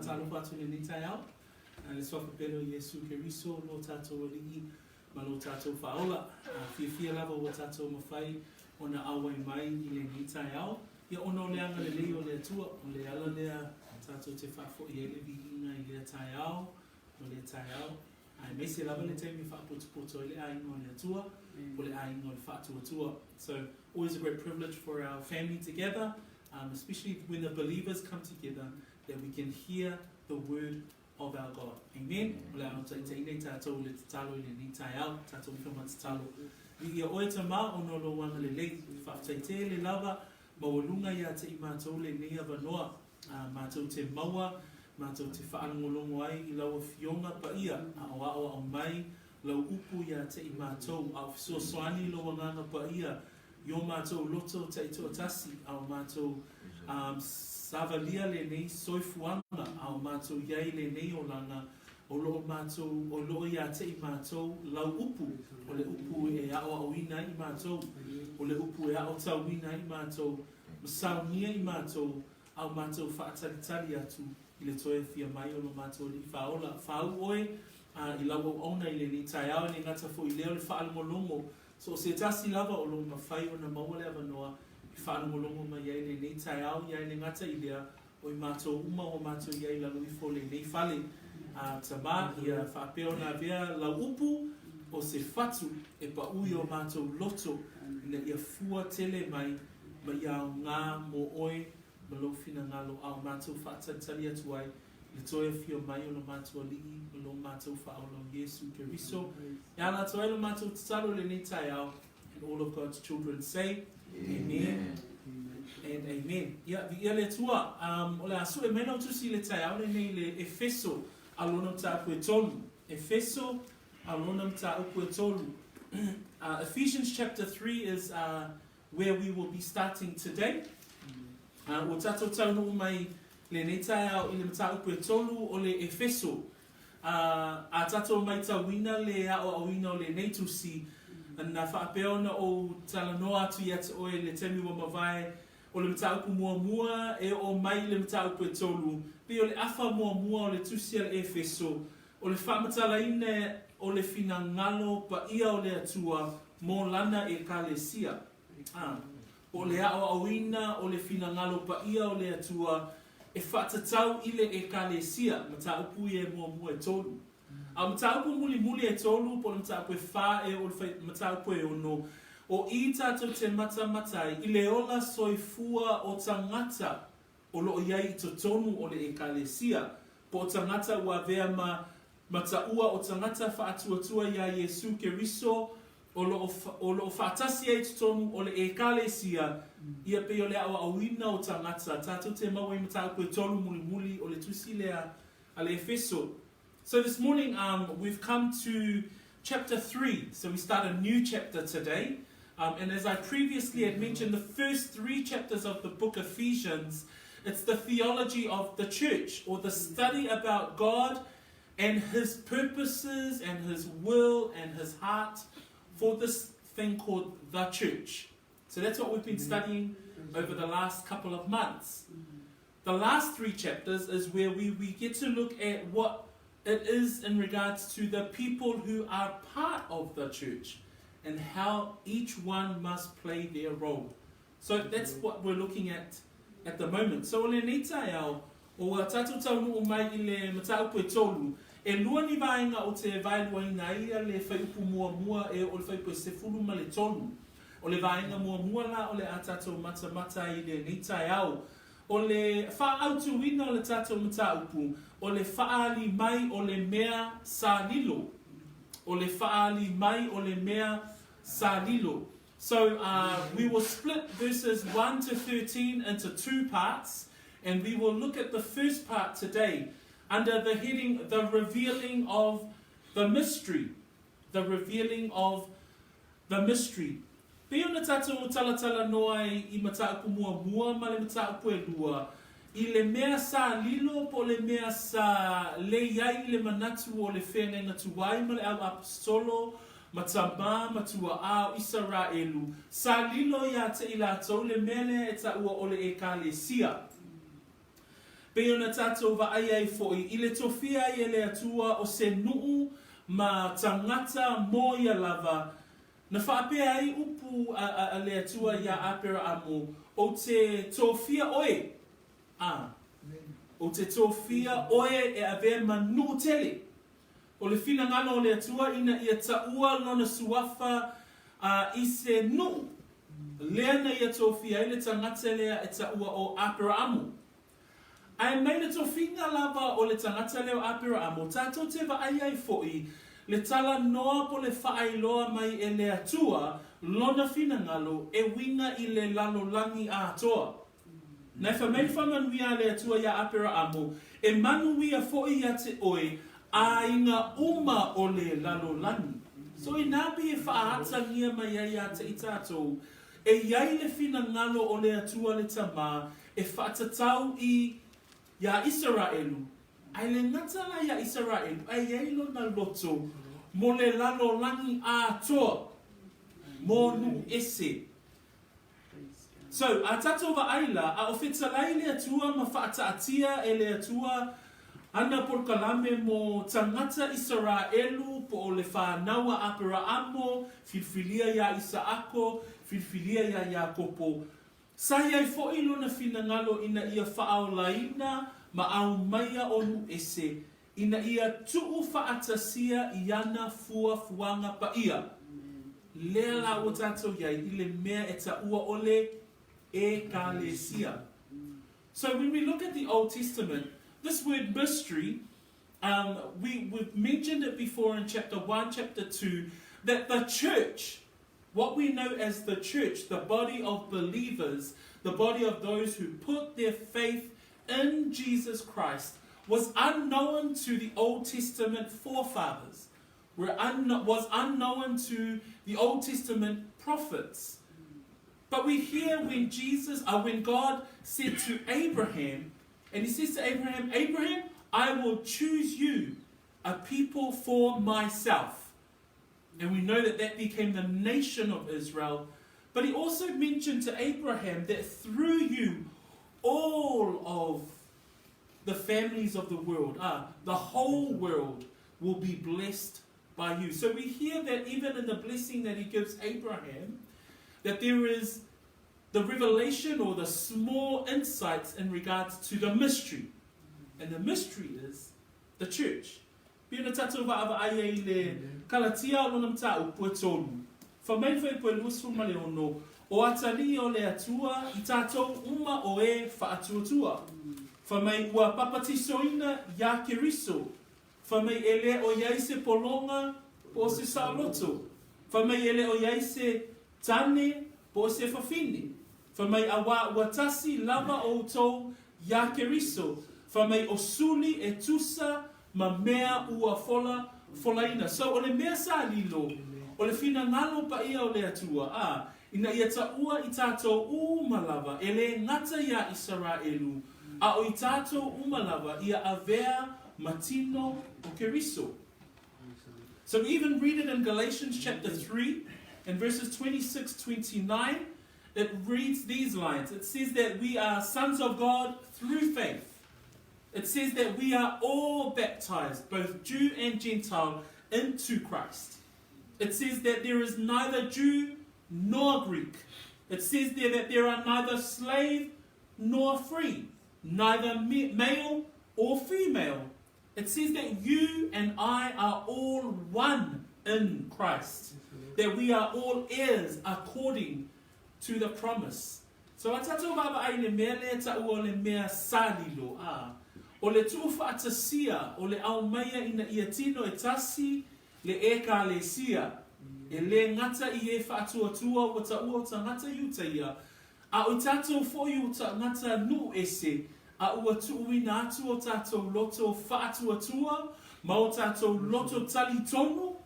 Faatalofa atu i lenei taeao, i le Suafa pele o Iesu Keriso, lo tatou Alii ma lo tatou Faaola. A fiafia lava ua tatou mafai ona auai mai i lenei taeao, ia ona o le agalelei o le Atua, o le ala lea tatou te faafoi ai le viiga i lea taeao ma lea taeao, aemaise lava le taimi e faapotopoto ai le aiga o le Atua, po o le aiga o le faatuatua. So, always a great privilege for our family to gather, um, especially when the believers come together, that we can hear the word of our God. Amen. O le a taitaina i tātou i le tatalo i lenei taeao, tātou ifo ma tatalo. Viia oe Tamā ona o lou agalelei, faafetai tele lava, maualuga ia te i mātou lenei avanoa, ā, mātou te maua, mātou te whaalongolongo ai i lau afioga paia, a o aoao mai lau upu ia te i mātou, a o fesoasoani lou agaga paia i o mātou loto taitoatasi, a o mātou, ā, savalia lenei soifuaga, a o mātou i ai lenei olaga, o lo o mātou, o lo o ia te i mātou lau upu, o le upu e aoaoina ai i mātou, o le upu e aotauina ai i mātou, ma saunia i mātou, a o mātou faatalitali atu i le toe afia mai o lo mātou Alii Faaola. Fāu oe, ā, i lau auauna i lenei taeao, e le gata foi i lea o le faalogologo So o se tasi lava o lo o mafai ona maua le avanoa e faalogologo mai ai lenei taeao ia e le gata i lea, o i matou uma ua matou i ai i lalo ifo o lenei fale a Tamā, ia faapea ona avea lau upu o se fatu e paʻu i o matou loto ina ia fua tele mai ma ia aoga mo oe ma lou finagalo a o matou faatalitali atu ai le toe afio mai o lo matou Alii ma lo matou Faaola o Iesu Keriso. E ala atu ai lo matou tatalo i lenei taeao, and all of God's children say, Amen and amen. Ia, viia le Atua. Um, o le a sue mai lau tusi i le taeao lenei i le Efeso a lona mataupu e tolu. Efeso a lona mataupu e tolu. Ephesians chapter 3 is where we will be starting today. Ua tatou taunuu mai lenei taeao i le mataupu e tolu o le Efeso. A tatou maitauina le aoaoina o lenei tusi, na faapea ona ou talanoa atu ia te oe i le taimi ua mavae, o le mataupu muamua e oo mai i le mataupu e tolu, pei o le afa muamua o le tusi a le Efeso, o le faamatalaina o le finagalo paia o le Atua mo Lana Ekalesia. Ā, o le aoaoina o le finagalo paia o le Atua e faatatau i le Ekalesia, mataupu ia e muamua e tolu. A o mataupu mulimuli e tolu, po o le mataupu e whā e o le mataupu e ono, o i tātou te matamata ai i le ola soifua o tagata o lo o i ai i totonu o le Ekalesia, po o tagata ua avea ma ma taua o tagata faatuatua iā Iesu Keriso o lo o o lo o faatasi ai i totonu o le Ekalesia, ia pei o le aoaoina o tagata, tatou te maua i mataupu e tolu mulimuli o le tusi lea a le Efeso. So this morning um, we've come to chapter 3. So we start a new chapter today. Um, and as I previously had mentioned, the first three chapters of the book Ephesians, it's the theology of the church or the study about God and his purposes and his will and his heart for this thing called the church. So that's what we've been studying over the last couple of months. The last three chapters is where we, we get to look at what it is in regards to the people who are part of the church and how each one must play their role. So that's what we're looking at at the moment. So o lenei taeao, o ua tatou taunuu mai i le mataupu e tolu, e lua ni vaega o te vaeluaina ai ia le whaiupu muamua e o le whaiupu e sefulu ma le tolu. O le vaega muamua la o le a tatou matamata ai i lenei taeao, O le faaautuina o le tatou mataupu, o le faaali mai o le mea sa lilo. O le faaali mai o le mea sa lilo. So uh, we will split verses 1 to 13 into two parts, and we will look at the first part today under the heading The Revealing of the Mystery. The Revealing of the Mystery. Pei ona tatou talatala noa ai i mataupu muamua ma le mataupu e lua, i le mea sa lilo po o le mea sa lei ai i le manatu o le feagaiga tuai ma le au aposetolo ma tamā ma tuaʻā o Isaraelu, sa lilo iā te i latou le mea lea e taua o le Ekalesia. Pei ona tatou vaai ai foi i le tofia ai e le Atua o se nuu ma tagata mo ia lava, na faapea ai upu a le Atua iā Aperaamu, Ou te tofia oe, a, ou te tofia oe e avea ma nuu tele. O le finagalo o le Atua ina ia taua lona suafa a i se nuu, lea na ia tofia ai le tagata lea e taua o Aperaamu. Ae mai le tofiga lava o le tagata lea o Aperaamu, tatou te vaai ai foi le talanoa po le faailoa mai e le Atua lona finagalo e uiga i le lalolagi atoa. Na e fai mai le faamanuia a le Atua iā Aperaamu, E manuia foi ia te oe aiga uma o le lalolagi. So inā pei e faaatagia mai ai ia te i tatou, e i ai le finagalo o le Atua le Tama e faatatau i iā Isaraelu, ae le gata la iā Isaraelu, ae i ai lona loto mo le lalolagi atoa, mo nuu ese. So, a tatou vaai la, a o fetalai le Atua ma faataatia e le Atua ana polokalame mo tagata Isaraelu po o le whanau a Aperaamo, filifilia iā Isaako, filifilia iā Iakopo, sa i ai foi lona finagalo ina ia faaolaina ma aumaia o nuu ese, ina ia tuufaatasia i ana fuafuaga paia. Lea la ua tatou i ai i le mea e taua o le Ekalesia. So when we look at the Old Testament, this word mystery, um, we, we've mentioned it before in chapter 1, chapter 2, that the church, what we know as the church, the body of believers, the body of those who put their faith in Jesus Christ, was unknown to the Old Testament forefathers, were un- was unknown to the Old Testament prophets. But we hear when Jesus, when God said to Abraham, and he says to Abraham, Abraham, I will choose you a people for myself. And we know that that became the nation of Israel. But he also mentioned to Abraham that through you, all of the families of the world, the whole world, will be blessed by you. So we hear that even in the blessing that he gives Abraham, that there is the revelation or the small insights in regards to the mystery. And the mystery is the church. Pei ona tatou vaavaai ai i le Kalatia o lona mataupu e tolu, fai mai le Fuaiupu e 26, O atalii o le Atua i tatou uma o e faatuatua. Fai mai ua papatisoina iā Keriso. Fai mai e le o i ai se pologa po o se saoloto. Fai mai e le o i ai se tane po o se fafine. Fai mai auā ua tasi lava outou iā Keriso, fai mai o suli e tusa ma mea ua fola folaina. So o le mea sa lilo, o le finagalo paia o le Atua, a, ina ia taua i tatou uma lava, e le gata iā Isaraelu, a o i tatou uma lava ia avea ma tino o Keriso. So we even read it in Galatians chapter 3 and verses 26, 29. It reads these lines. It says that we are sons of God through faith. It says that we are all baptized, both Jew and Gentile, into Christ. It says that there is neither Jew nor Greek. It says there that there are neither slave nor free, neither male or female. It says that you and I are all one in Christ, that we are all heirs according to the promise. So a tatou vaavaai i le mea lea e taua o le mea salilo, a, o le tuufaatasia o le aumaia ina ia tino e tasi le Ekalesia, e le gata i e faatuatua ua taua o tagata Iutaia, a o i tatou foi o tagata nuu ese, a ua tuuina atu o tatou loto faatuatua ma o tatou loto talitonu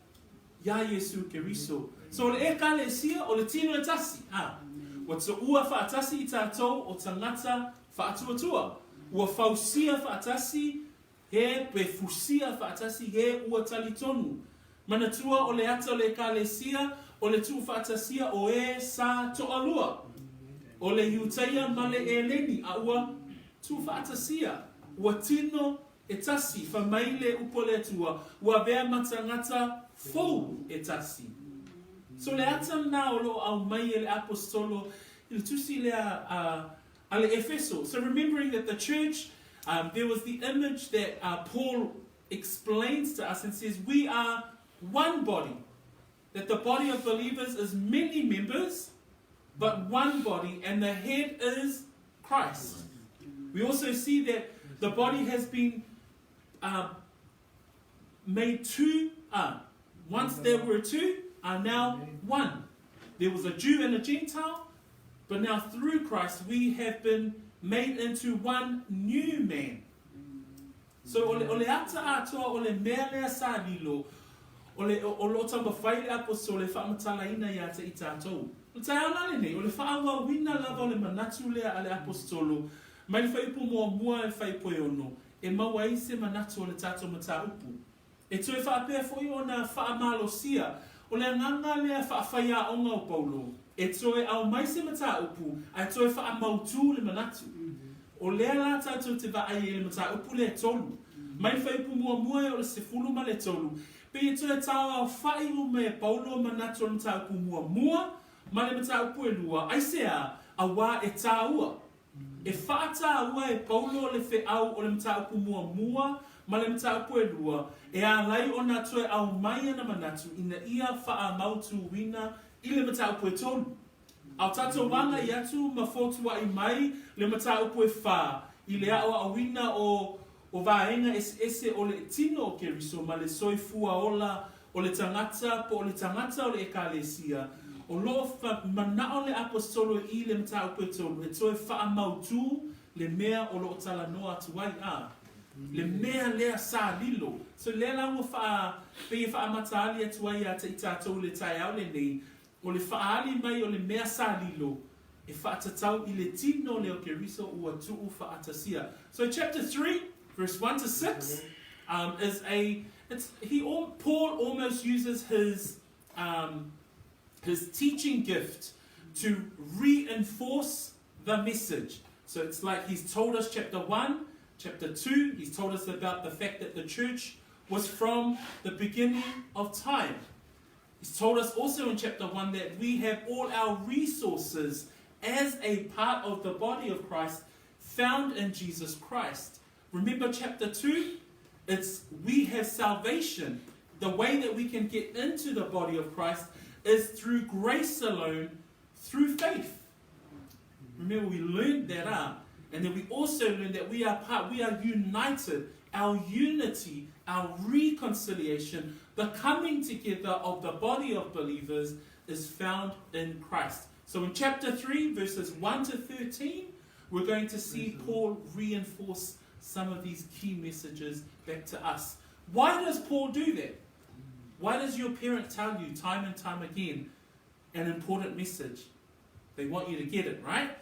iā Iesu Keriso. So o le Ekalesia, o le tino e tasi, a, ua tuua faatasi i tatou o tagata faatuatua, ua fausia faatasi he pe fusia faatasi he ua talitonu. Manatua o le ata o le Ekalesia, o le tuufaatasia o e sa toalua, o le Iutaia ma le Eleni, a ua tuufaatasia. Ua tino e tasi, fai mai le upu a le Atua, ua avea ma tagata fou e tasi. So le ata lena o lo o aumai e le Aposetolo i le tusi lea a a le Efeso. So remembering that the church, um, there was the image that uh, Paul explains to us and says, we are one body. That the body of believers is many members, but one body, and the head is Christ. We also see that the body has been uh, made two, uh, once there were two, are now one. There was a Jew and a Gentile, but now through Christ we have been made into one new man. So o le, o le ata atoa o le mea lea sa lilo, o le, o, o lo o taumafai le Aposolo e faamatalaina ia te i tatou. O le taeao la lenei, o le faaauauina lava o le manatu lea a le Aposolo mai le fuaiupu muamua i le fuaiupu e ono, e maua ai se manatu o le tatou mataupu. E toe faapea foi ona faamalosia, o le agaga lea faafaiaoga o Paulo, e toe aumai se mataupu ae toe faamautū le manatu. O lea la tatou te vaai ai i le mataupu lea e tolu. Mai le fuaiupu muamua e o le 13, pei e toe taoaofa'i uma e Paulo manatu o le mataupu muamua ma le mataupu e lua, aisea? Auā e tāua. E faataua e Paulo le feau o le mataupu muamua ma le mataupu e lua, e ālai ona toe aumai ana manatu ina ia faamautūina i le mataupu e tolu. A o tatou agai atu ma fotuaʻi mai le mataupu e fā i le aʻoaʻoina o o vaega eseese o le tino o Keriso ma le soifua ola o le tagata po o le tagata o le Ekalesia, o lo o manaʻo le Aposetolo i le mataupu e tolu e toe faamautū le mea o lo o talanoa atu ai, a le mea lea sa lilo. So lea la ua faa, pei e faamataali atu ai ia te i tatou i le taeao lenei, o le faaali mai o le mea sa lilo e faatatau i le tino lea o Keriso ua tuu faatasia. So chapter 3 verse 1 to 6 um, is a it's he Paul almost uses his um, his teaching gift to reinforce the message. So it's like he's told us chapter 1, chapter 2, he's told us about the fact that the church was from the beginning of time. He's told us also in chapter 1 that we have all our resources as a part of the body of Christ found in Jesus Christ. Remember chapter 2? It's we have salvation. The way that we can get into the body of Christ is through grace alone, through faith. Remember, we learned that, huh? And then we also learned that we are part, we are united. Our unity, our reconciliation, the coming together of the body of believers is found in Christ. So in chapter 3, verses 1 to 13, we're going to see Paul reinforce some of these key messages back to us. Why does Paul do that? Why does your parent tell you time and time again an important message? They want you to get it, right?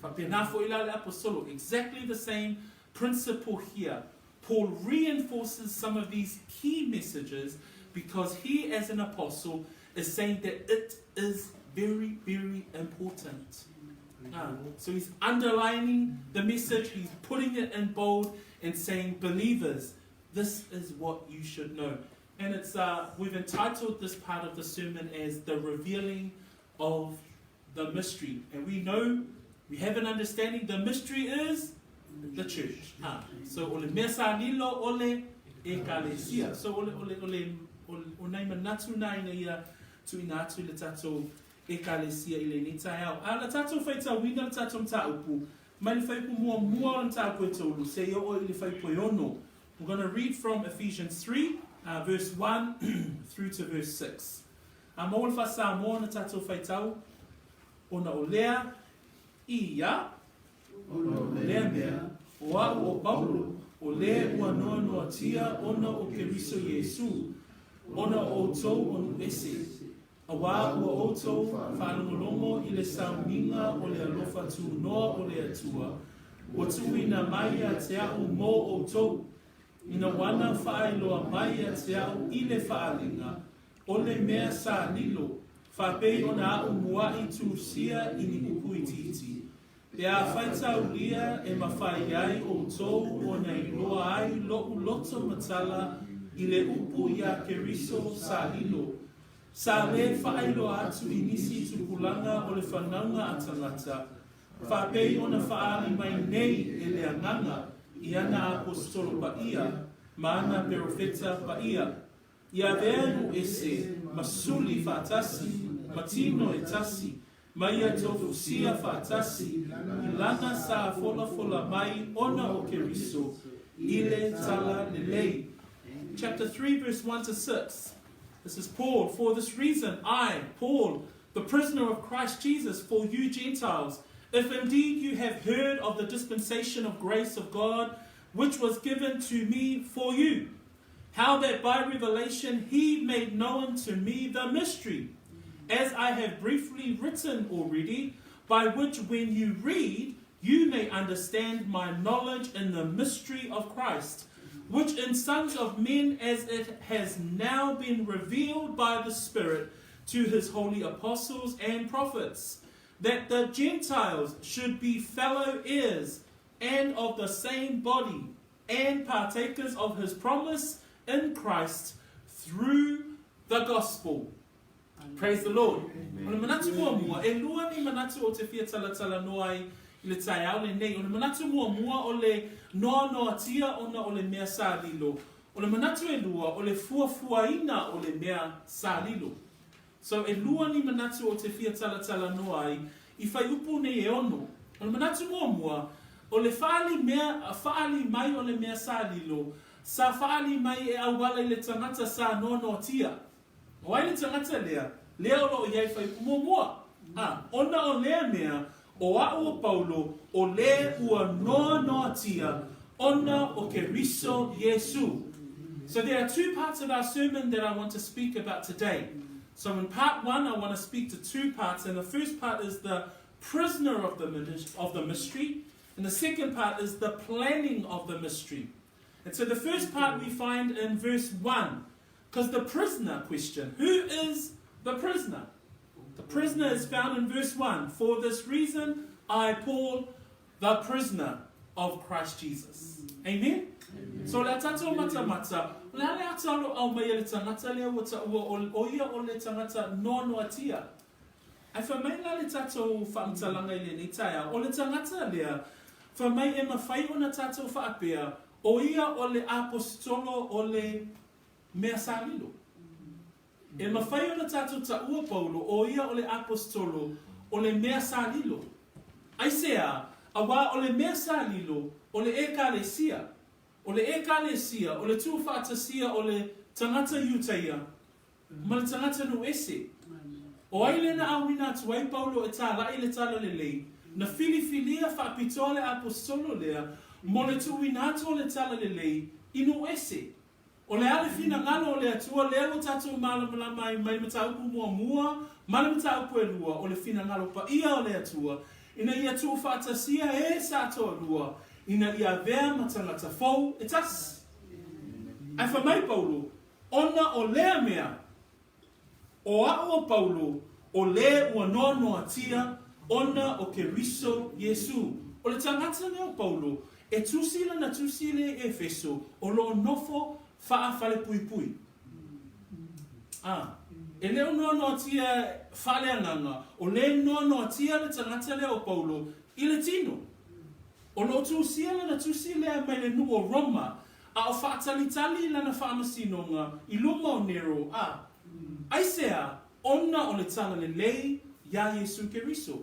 Faapena foi la le Aposolo. Exactly the same principle here. Paul reinforces some of these key messages because he, as an apostle, is saying that it is very, very important. Ah, so he's underlining the message, he's putting it in bold and saying, Believers, this is what you should know. And it's uh, we've entitled this part of the sermon as the revealing of the mystery. And we know, we have an understanding, the mystery is the church. Ah, so o le mea sa lilo o le ekalesia. So o le, o le, o le, o, o nei manatu nā ina ia tuuina atu i le tatou ekalesia i lenei taeao. A le tatou faitauina le tatou mataupu, mai le fuaiupu muamua o le mataupu e tolu, seia oo i le fuaiupu e ono. We're going to read from Ephesians 3, uh, verse 1 through to verse 6. A maua le faa-Samoa na tatou faitau, ona o lea, ia, ona o lea mea, o a'u o Paulo, o lē ua noanoatia ona o Keriso Iesū, ona o ʻoutou o nuʻu ese, auā ua ʻoutou faalogologo i le sauniga o le alofa tunoa o le Atua, ua tuuina mai ia te a'u mo ʻoutou, ina ua ana faailoa mai ia te a'u i le faaaliga, o le mea sa lilo, faapei ona a'u muaʻi tusia i ni upu itiiti. Pe a faitaulia e mafai ai outou ona iloa ai loʻu loto matala i le upu iā Keriso sa lilo, sa lē faailoa atu i nisi tupulaga o le fanauga a tagata, faapei ona faaali mai nei e le Agaga i ana Aposetolo paia ma ana Perofeta paia. Ia avea nuu ese ma suli faatasi ma tino e tasi, ma ia tofusia faatasi i lana sa folafola mai ona o Keriso i le Tala Lelei. Chapter 3 verse 1 to 6. This is Paul. For this reason, I, Paul, the prisoner of Christ Jesus, for you Gentiles, if indeed you have heard of the dispensation of grace of God, which was given to me for you, how that by revelation he made known to me the mystery, as I have briefly written already, by which when you read, you may understand my knowledge in the mystery of Christ, which in sons of men as it has now been revealed by the Spirit to his holy apostles and prophets, that the Gentiles should be fellow heirs and of the same body, and partakers of his promise in Christ through the gospel. Praise the Lord. O le manatu muamua, e lua ni manatu o te fia talatala noa ai i le taeao lenei. O le manatu muamua o le noanoatia ona o le mea sa lilo. O le manatu e lua, o le fuafuaina o le mea sa lilo. So e lua ni manatu o te fia talatala noa ai i fuaiupu nei e ono. O le manatu muamua, o le faaali mea, faaali mai o le mea sa lilo, sa faaali mai e auala i le tagata sa noanoatia. O ai le tagata lea, lea o loo i ai fuaiupu muamua. A, ona o lea mea, o aʻu o Paulo, o le ua noanoatia ona o Keriso Iesu. So there are two parts of our sermon that I want to speak about today. So in part one, I want to speak to two parts, and the first part is the prisoner of the, of the mystery, and the second part is the planning of the mystery. And so the first part we find in verse 1, because the prisoner question, who is the prisoner? The prisoner is found in verse 1. For this reason, I, Paul, the prisoner of Christ Jesus. Amen? Amen. So le tatou matamata, o le a le ata o loo aumaia le tagata lea ua taua o ia o le tagata noanoatia. Ae fai mai la le tatou faamatalaga i lenei taeao, o le tagata lea, fai mai e mafai ona tatou faapea, o ia o le aposetolo o le mea sa lilo. E mafai ona tatou taua Paulo o ia o le aposetolo o le mea sa lilo. Aisea? Auā o le mea sa lilo o le Ekalesia. O le Ekalesia o le tuufaatasia o le tagata Iutaia ma le tagata nuu ese. O ai lea na auina atu ai Paulo e tālaʻi le Talalelei, na filifilia faapitoa le aposetolo lea mo le tuuina atu o le Talalelei i nuu ese. O le a le finagalo o le Atua lea ua tatou malamalama ai mai le mataupu muamua ma le mataupu e lua o le finagalo paia o le Atua ina ia tuufaatasia e sa toalua ina ia avea ma tagata fou e tasi. Ae fai mai Paulo, ona o lea mea, o aʻu o Paulo, o le ua noanoatia ona o Keriso Iesu. O le tagata lea o Paulo, e tusi lana tusi i le Efeso o loo nofo faafalepuipui. A, e le o noanoatia faaleagaga, o le noanoatia le tagata lea o Paulo i le tino. O loo tusia lana tusi lea mai le nuu o Roma, a o faatalitali lana faamasinoga i luma o Nero, a, aisea, ona o le Talalelei iā Iesu Keriso.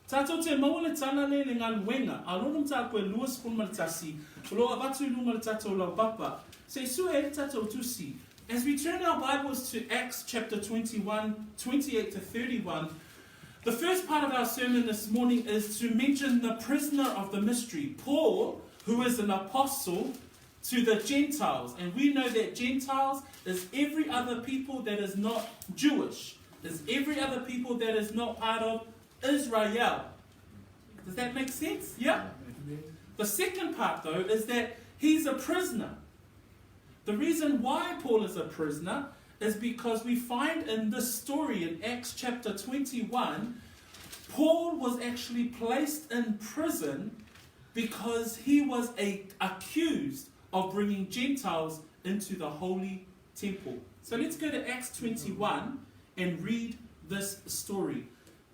Tatou te maua le tala lea i le galuega, a lona mataupu e 21, o lo o avatu i luga o le tatou laupapa. Se i sue ai le tatou tusi. As we turn our Bibles to Acts chapter 21, 28 to 31, the first part of our sermon this morning is to mention the prisoner of the mystery, Paul, who is an apostle to the Gentiles. And we know that Gentiles is every other people that is not Jewish, is every other people that is not part of Israel. Does that make sense? Yeah? The second part, though, is that he's a prisoner. The reason why Paul is a prisoner is because we find in this story in Acts chapter 21, Paul was actually placed in prison because he was a, accused of bringing Gentiles into the holy temple. So let's go to Acts 21 and read this story.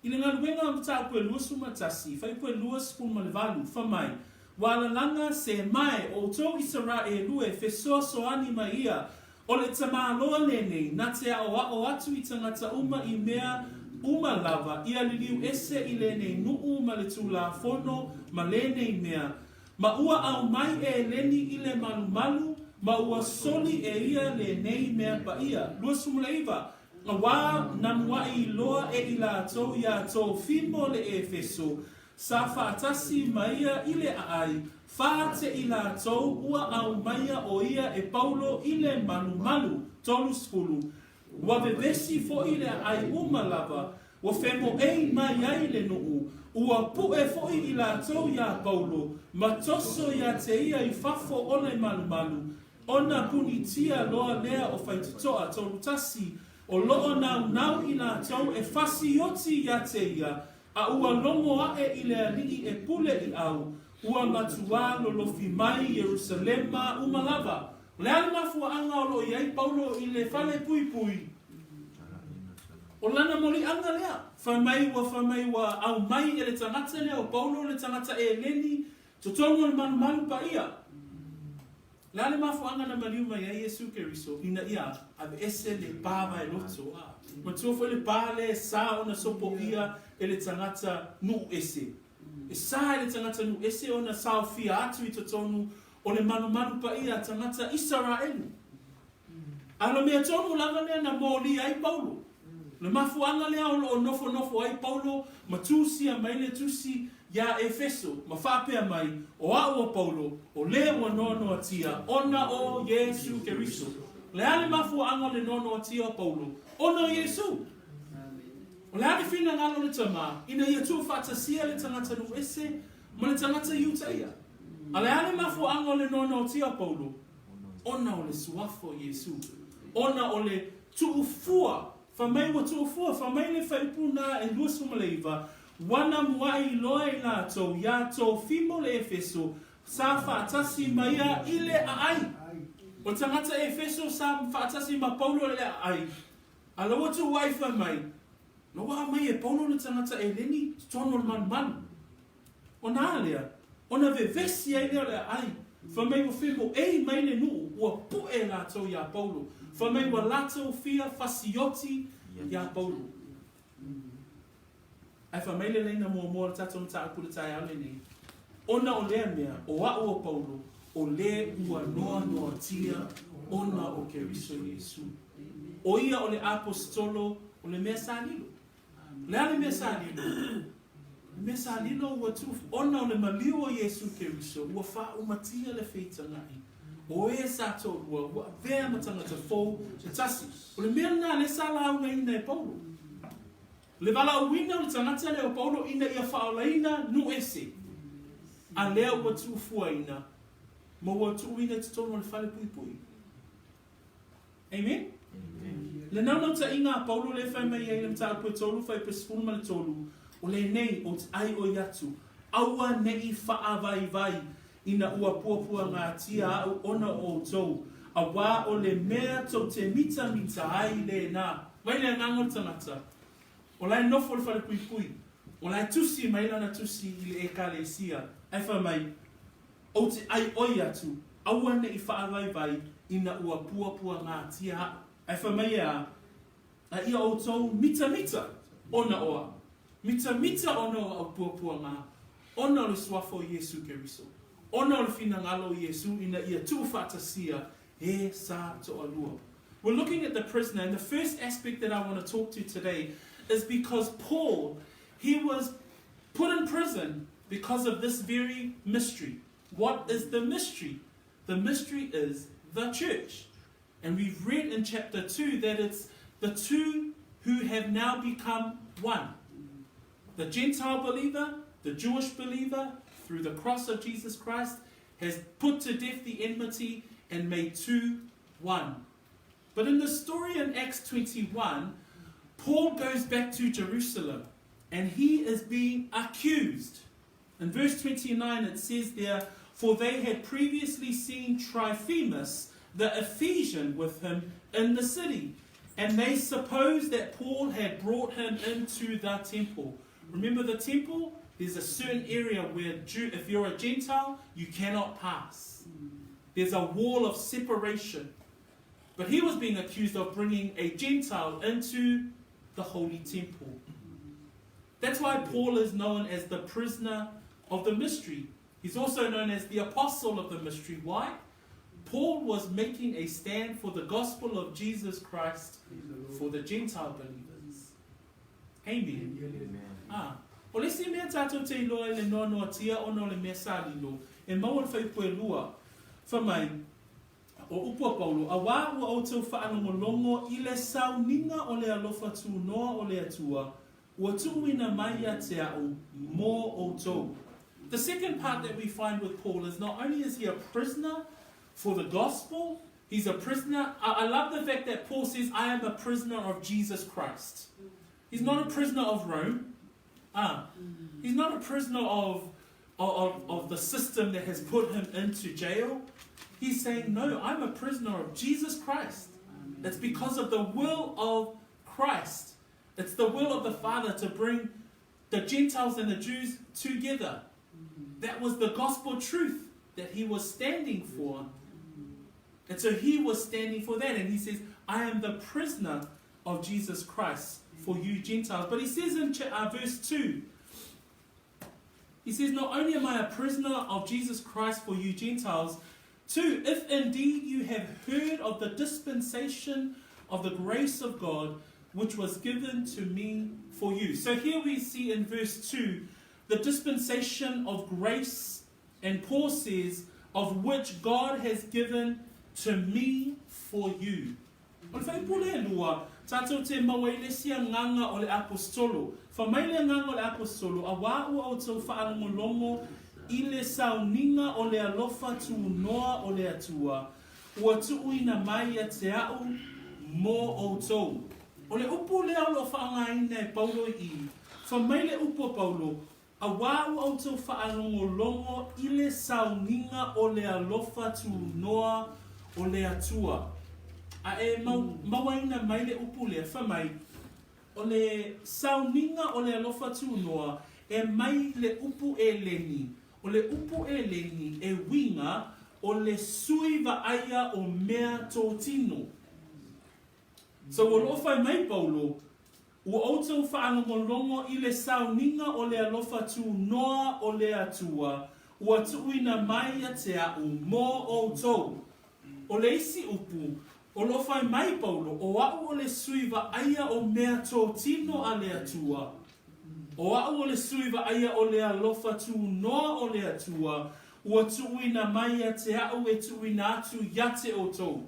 I le galuega o mataupu e 21, fuaiupu e 28, fa mai, Ua alalaga se mae o outou Isaraelu e fesoasoani mai ia, o le tamāloa lenei, na te aʻoaʻo atu i tagata uma i mea uma lava, ia liliu ese i lenei nuu ma le Tulafono ma lenei mea, ma ua aumai e Eleni i le malumalu, ma ua soli e ia lenei mea paia. 29. Auā na muaʻi iloa e i latou iā Tofimo le Efeso, sa faatasi ma ia i le aai, fā te i latou ua aumaia o ia e Paulo i le malumalu. 30. Ua vevesi foʻi le aai uma lava, ua femoei mai ai le nuu, ua puʻe foʻi i latou iā Paulo, ma toso iā te ia i fafo o le malumalu, ona punitia loa lea o Faitotoa 31, o loo naunau i latou e fasioti iā te ia, a ua logo aʻe i le alii e pule i au, ua matuā lolofi mai Ierusalema uma lava. O le a le mafuaaga o loo i ai Paulo i le fale puipui? O lana moliaga lea, fai mai ua fai mai ua aumai e le tagata lea o Paulo le tagata Eleni totonu o le malumalu paia. O le a le mafuaaga na maliu mai ai Iesu Keriso ina ia aveese le pa vaeloto? Matua foi le pa lea e sa ona sopoia e le tagata nuu ese. E sa e le tagata nuu ese ona saofia atu i totonu o le malumalu paia a tagata Isaraelu. A o le mea tonu lava lea na molia ai Paulo. O le mafuaaga lea o lo o nofonofo ai Paulo ma tusia mai le tusi iā Efeso ma faapea mai, O a'u o Paulo, o le ua noanoatia ona o Iesu Keriso. O le a le mafuaaga o le noanoatia o Paulo? Ona o Iesu. O le a le finagalo o le Tama ina ia tuufaatasia le tagata nuu ese ma le tagata Iutaia? A le a le mafuaaga o le noanoatia o Paulo? Ona o le suafa o Iesu. Ona o le tuufua. Fai mai ua tuufua, fai mai le fuaiupu na e 29, Ua na muaʻi iloa e latou iā Tofimo le Efeso sa faatasi ma ia i le aai. O le tagata Efeso sa faatasi ma Paulo i le aai, a la ua tuuaʻi fai mai, La ua aumai e Paulo le tagata Eleni totonu o le malumalu. Ona a lea? Ona vevesi ai lea o le aai. Fai mai ua femoei mai le nuu, ua puʻe latou iā Paulo. Fai mai ua latou fia fasioti iā Paulo. Ae fai mai le laina muamua o le tatou mataupu i le taeao lenei, Ona o lea mea, o aʻu o Paulo, o le ua noanoatia ona o Keriso Iesu. O ia o le aposetolo o le mea sa lilo. O le a le mea sa lilo? O le mea sa lilo ua tuu, ona o le maliu o Iesu Keriso, ua faaumatia le feitagaʻi. O e sa toalua, ua avea ma tagata fou se tasi. O le mea lena lea sa laugaina e Paulo. Le valaauina o le tagata lea o Paulo ina ia faaolaina nuu ese, a lea ua tuufuaina ma ua tuuina i totonu o le fale puipui. Amen? Le naunautaiga a Paulo lea e fai mai ai i le mataupu e tolu fuaiupu e 13, o lenei, ou te ai oi atu, aua ne i faavaivai ina ua puapuagatia aʻu ona o outou, auā o le mea tou te mitamita ai lena. Mai le agaga o le tagata, o la e nofo i le falepuipui, o la e tusi mai lana tusi i le Ekalesia, ae fai mai, Ou te ai oi atu, aua ne i faavaivai ina ua puapuagatia aʻu. Ae fai mai e a? A ia outou mitamita ona o aʻu. Mitamita ona o aʻu puapuaga, ona o le suafa o Iesu Keriso, ona o le finagalo o Iesu ina ia tuufaatasia e sa toalua. We're looking at the prisoner, and the first aspect that I want to talk to today is because Paul, he was put in prison because of this very mystery. What is the mystery? The mystery is the church. And we've read in chapter 2 that it's the two who have now become one. The Gentile believer, the Jewish believer, through the cross of Jesus Christ, has put to death the enmity and made two one. But in the story in Acts 21, Paul goes back to Jerusalem. And he is being accused. In verse 29 it says there, For they had previously seen Trophimus, the Ephesian, with him in the city, and they supposed that Paul had brought him into the temple. Remember the temple? There's a certain area where Jew, if you're a Gentile, you cannot pass. There's a wall of separation. But he was being accused of bringing a Gentile into the holy temple. That's why Paul is known as the prisoner of the mystery. He's also known as the apostle of the mystery. Why? Paul was making a stand for the gospel of Jesus Christ for the Gentile believers. Amen. Amen. Ah. O le isi mea tātou te iloa i le noanoatia ona o le mea sa lilo, e maua le fuaiupu e lua, fai mai, o upu a Paulo, Auā ua outou faalogologo i le sauniga o le alofa tunoa o le Atua, ua tuuina mai ia te a'u mō outou. The second part that we find with Paul is not only is he a prisoner for the gospel, he's a prisoner. I, I love the fact that Paul says, I am a prisoner of Jesus Christ. He's not a prisoner of Rome. Ah, he's not a prisoner of, of, of the system that has put him into jail. He's saying, No, I'm a prisoner of Jesus Christ. It's because of the will of Christ. It's the will of the Father to bring the Gentiles and the Jews together. That was the gospel truth that he was standing for. And so he was standing for that. And he says, I am the prisoner of Jesus Christ for you Gentiles. But he says in verse 2, he says, Not only am I a prisoner of Jesus Christ for you Gentiles, 2, if indeed you have heard of the dispensation of the grace of God, which was given to me for you. So here we see in verse 2 the dispensation of grace, and Paul says, of which God has given to me for you. O le fuaiupu lea e lua, tātou te maua i le isi agaga o le Aposetolo. Fai mai le agaga o le Aposetolo, auā ua outou faalogologo i le sauniga o le alofa tunoa o le Atua, ua tuuina mai ia te a'u mō outou. O le upu lea o lo o faaaogaina e Paulo i i, fai mai le upu a Paulo, Auā ua outou faalogologo i le sauniga o le alofa tunoa o le Atua. A e mauaina mai le upu lea, fai mai, o le sauniga o le alofa tunoa e mai le upu Eleni. O le upu Eleni e uiga o le sui vaaia o mea totino. So ua loo fai mai Paulo, Ua outou faalogologo i le sauniga o le alofa tunoa o le Atua, ua tuuina mai ia te a'u mō outou. O le isi upu, o lo o fai mai Paulo, o a'u o le sui vaaia o mea totino a le Atua. O a'u o le sui vaaia o le alofa tunoa o le Atua, ua tuuina mai ia te a'u e tuuina atu ia te outou.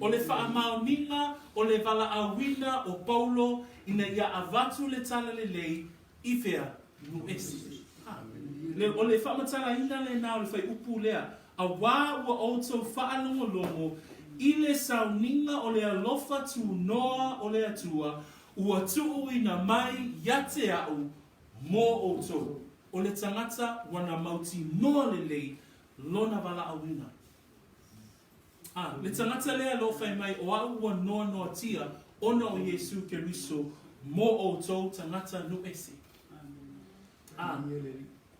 O le faamaoniga o le valaauina o Paulo ina ia avatu le talalelei i fea? Nu'u ese. Le, o le faamatalaina lenā o le fuaiupu lea, Auā ua outou faalogologo i le sauniga o le alofa tunoa o le Atua, ua tuuina mai ia te a'u mō outou. O le tagata ua na mautinoa lelei lona valaauina. A, le tagata lea lo fai mai o a'u ua noanoatia ona o Iesu Keriso mō outou tagata nu'u ese. A,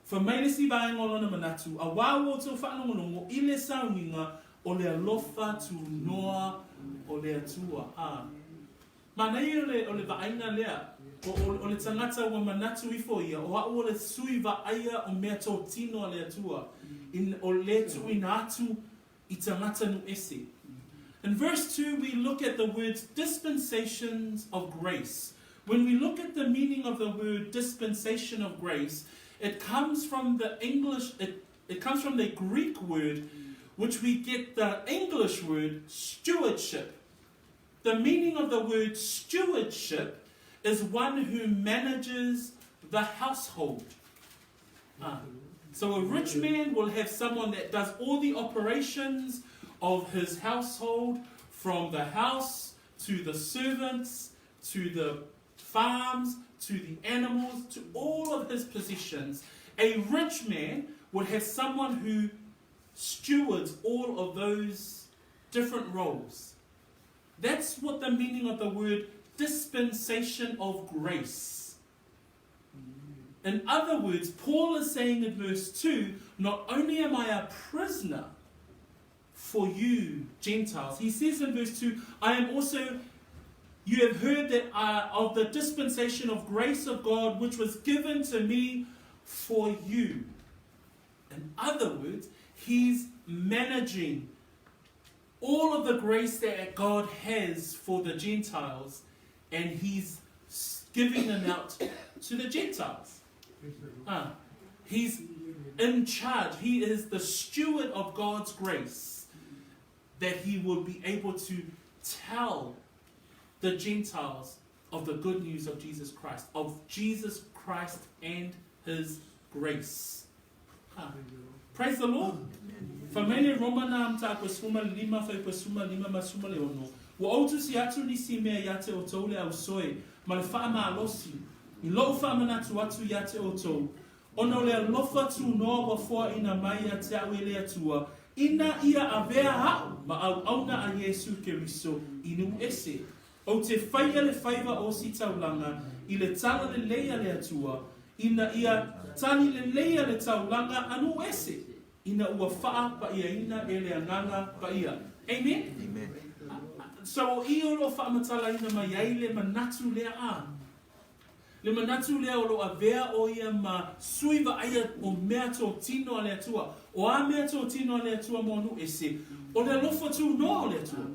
fai mai le isi vaega o lona manatu, auā ua outou faalogologo i le sauniga o le alofa tunoa o le Atua. A, manaia o le, o le vaaiga lea, o, o, o le tagata ua manatu ifo ia, o a'u o le sui vaaia o mea totino a le Atua, in, o le tuuina atu i tagata nu'u ese. In verse 2, we look at the words dispensations of grace. When we look at the meaning of the word dispensation of grace, it comes from the English, it, it comes from the Greek word, which we get the English word stewardship. The meaning of the word stewardship is one who manages the household. Ah. So a rich man will have someone that does all the operations of his household, from the house to the servants to the farms, to the animals, to all of his possessions. A rich man would have someone who stewards all of those different roles. That's what the meaning of the word dispensation of grace. In other words, Paul is saying in verse 2 not only am I a prisoner for you, Gentiles, he says in verse 2, I am also, you have heard that of the dispensation of grace of God which was given to me for you. In other words, he's managing all of the grace that God has for the Gentiles, and he's giving them out to the Gentiles. He's in charge. He is the steward of God's grace that he will be able to tell the Gentiles of the good news of Jesus Christ, of Jesus Christ and his grace. Praise the Lord. Fai mai le Romana mataupu e 15 fuaiupu e 15 ma le 16, Ua ou tusi atu nisi mea iā te outou le ausoe ma le faamalosi i loʻu faamanatu atu iā te outou, ona o le alofa tunoa ua foaʻina mai ia te aʻu e le Atua, ina ia avea aʻu ma auauna a Iesū Keriso i nuu ese. Ou te faia le faiva o ositaulaga i le tala lelei a le Atua, ina ia tali leleia le taulaga a nuu ese, ina ua faapaʻiaina e le Agaga Paia. Amen? Amen. So o i o lo o faamatalaina mai ai le manatu lea a. Le manatu lea o lo o avea ʻo ia ma sui vaaia o mea totino a le Atua. O a mea totino a le Atua mo nuu ese, o le alofa tunoa o le Atua,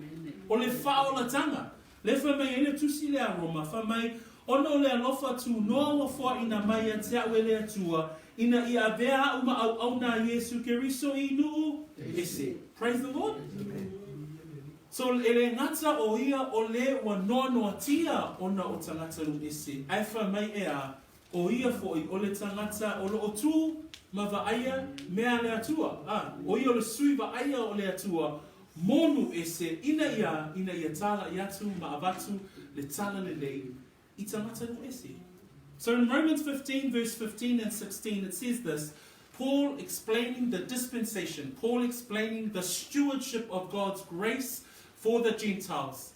o le faaolataga. Lea fai mai ai le tusi lea a Roma, fai mai, Ona o le alofa tunoa ua foaʻina mai ia te aʻu e le Atua, ina ia avea aʻu ma auauna a Iesū Keriso i nuu ese. Praise the Lord. So, e le gata ʻo ia o le ua noanoatia ona o tagata nuu ese, ae fai mai ʻeā, ʻo ia foʻi o le tagata o lo o tū ma vaaia mea a le Atua, a, ʻo ia o le sui vaaia o le Atua mo nuu ese ina ia, ina ia tālaʻi atu ma avatu le tala lelei i tagata nuu ese. So in Romans 15 verse 15 and 16 it says this, Paul explaining the dispensation, Paul explaining the stewardship of God's grace for the Gentiles.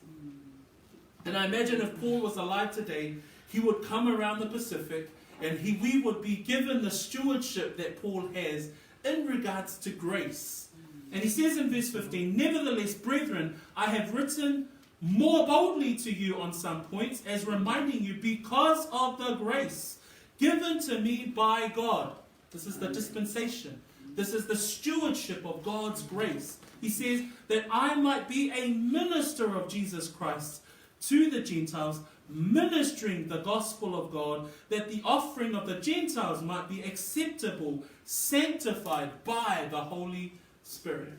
And I imagine if Paul was alive today, he would come around the Pacific and he, we would be given the stewardship that Paul has in regards to grace. And he says in verse 15, Nevertheless, brethren, I have written more boldly to you on some points, as reminding you, because of the grace given to me by God. This is the dispensation. This is the stewardship of God's grace. He says that I might be a minister of Jesus Christ to the Gentiles, ministering the gospel of God, that the offering of the Gentiles might be acceptable, sanctified by the Holy Spirit.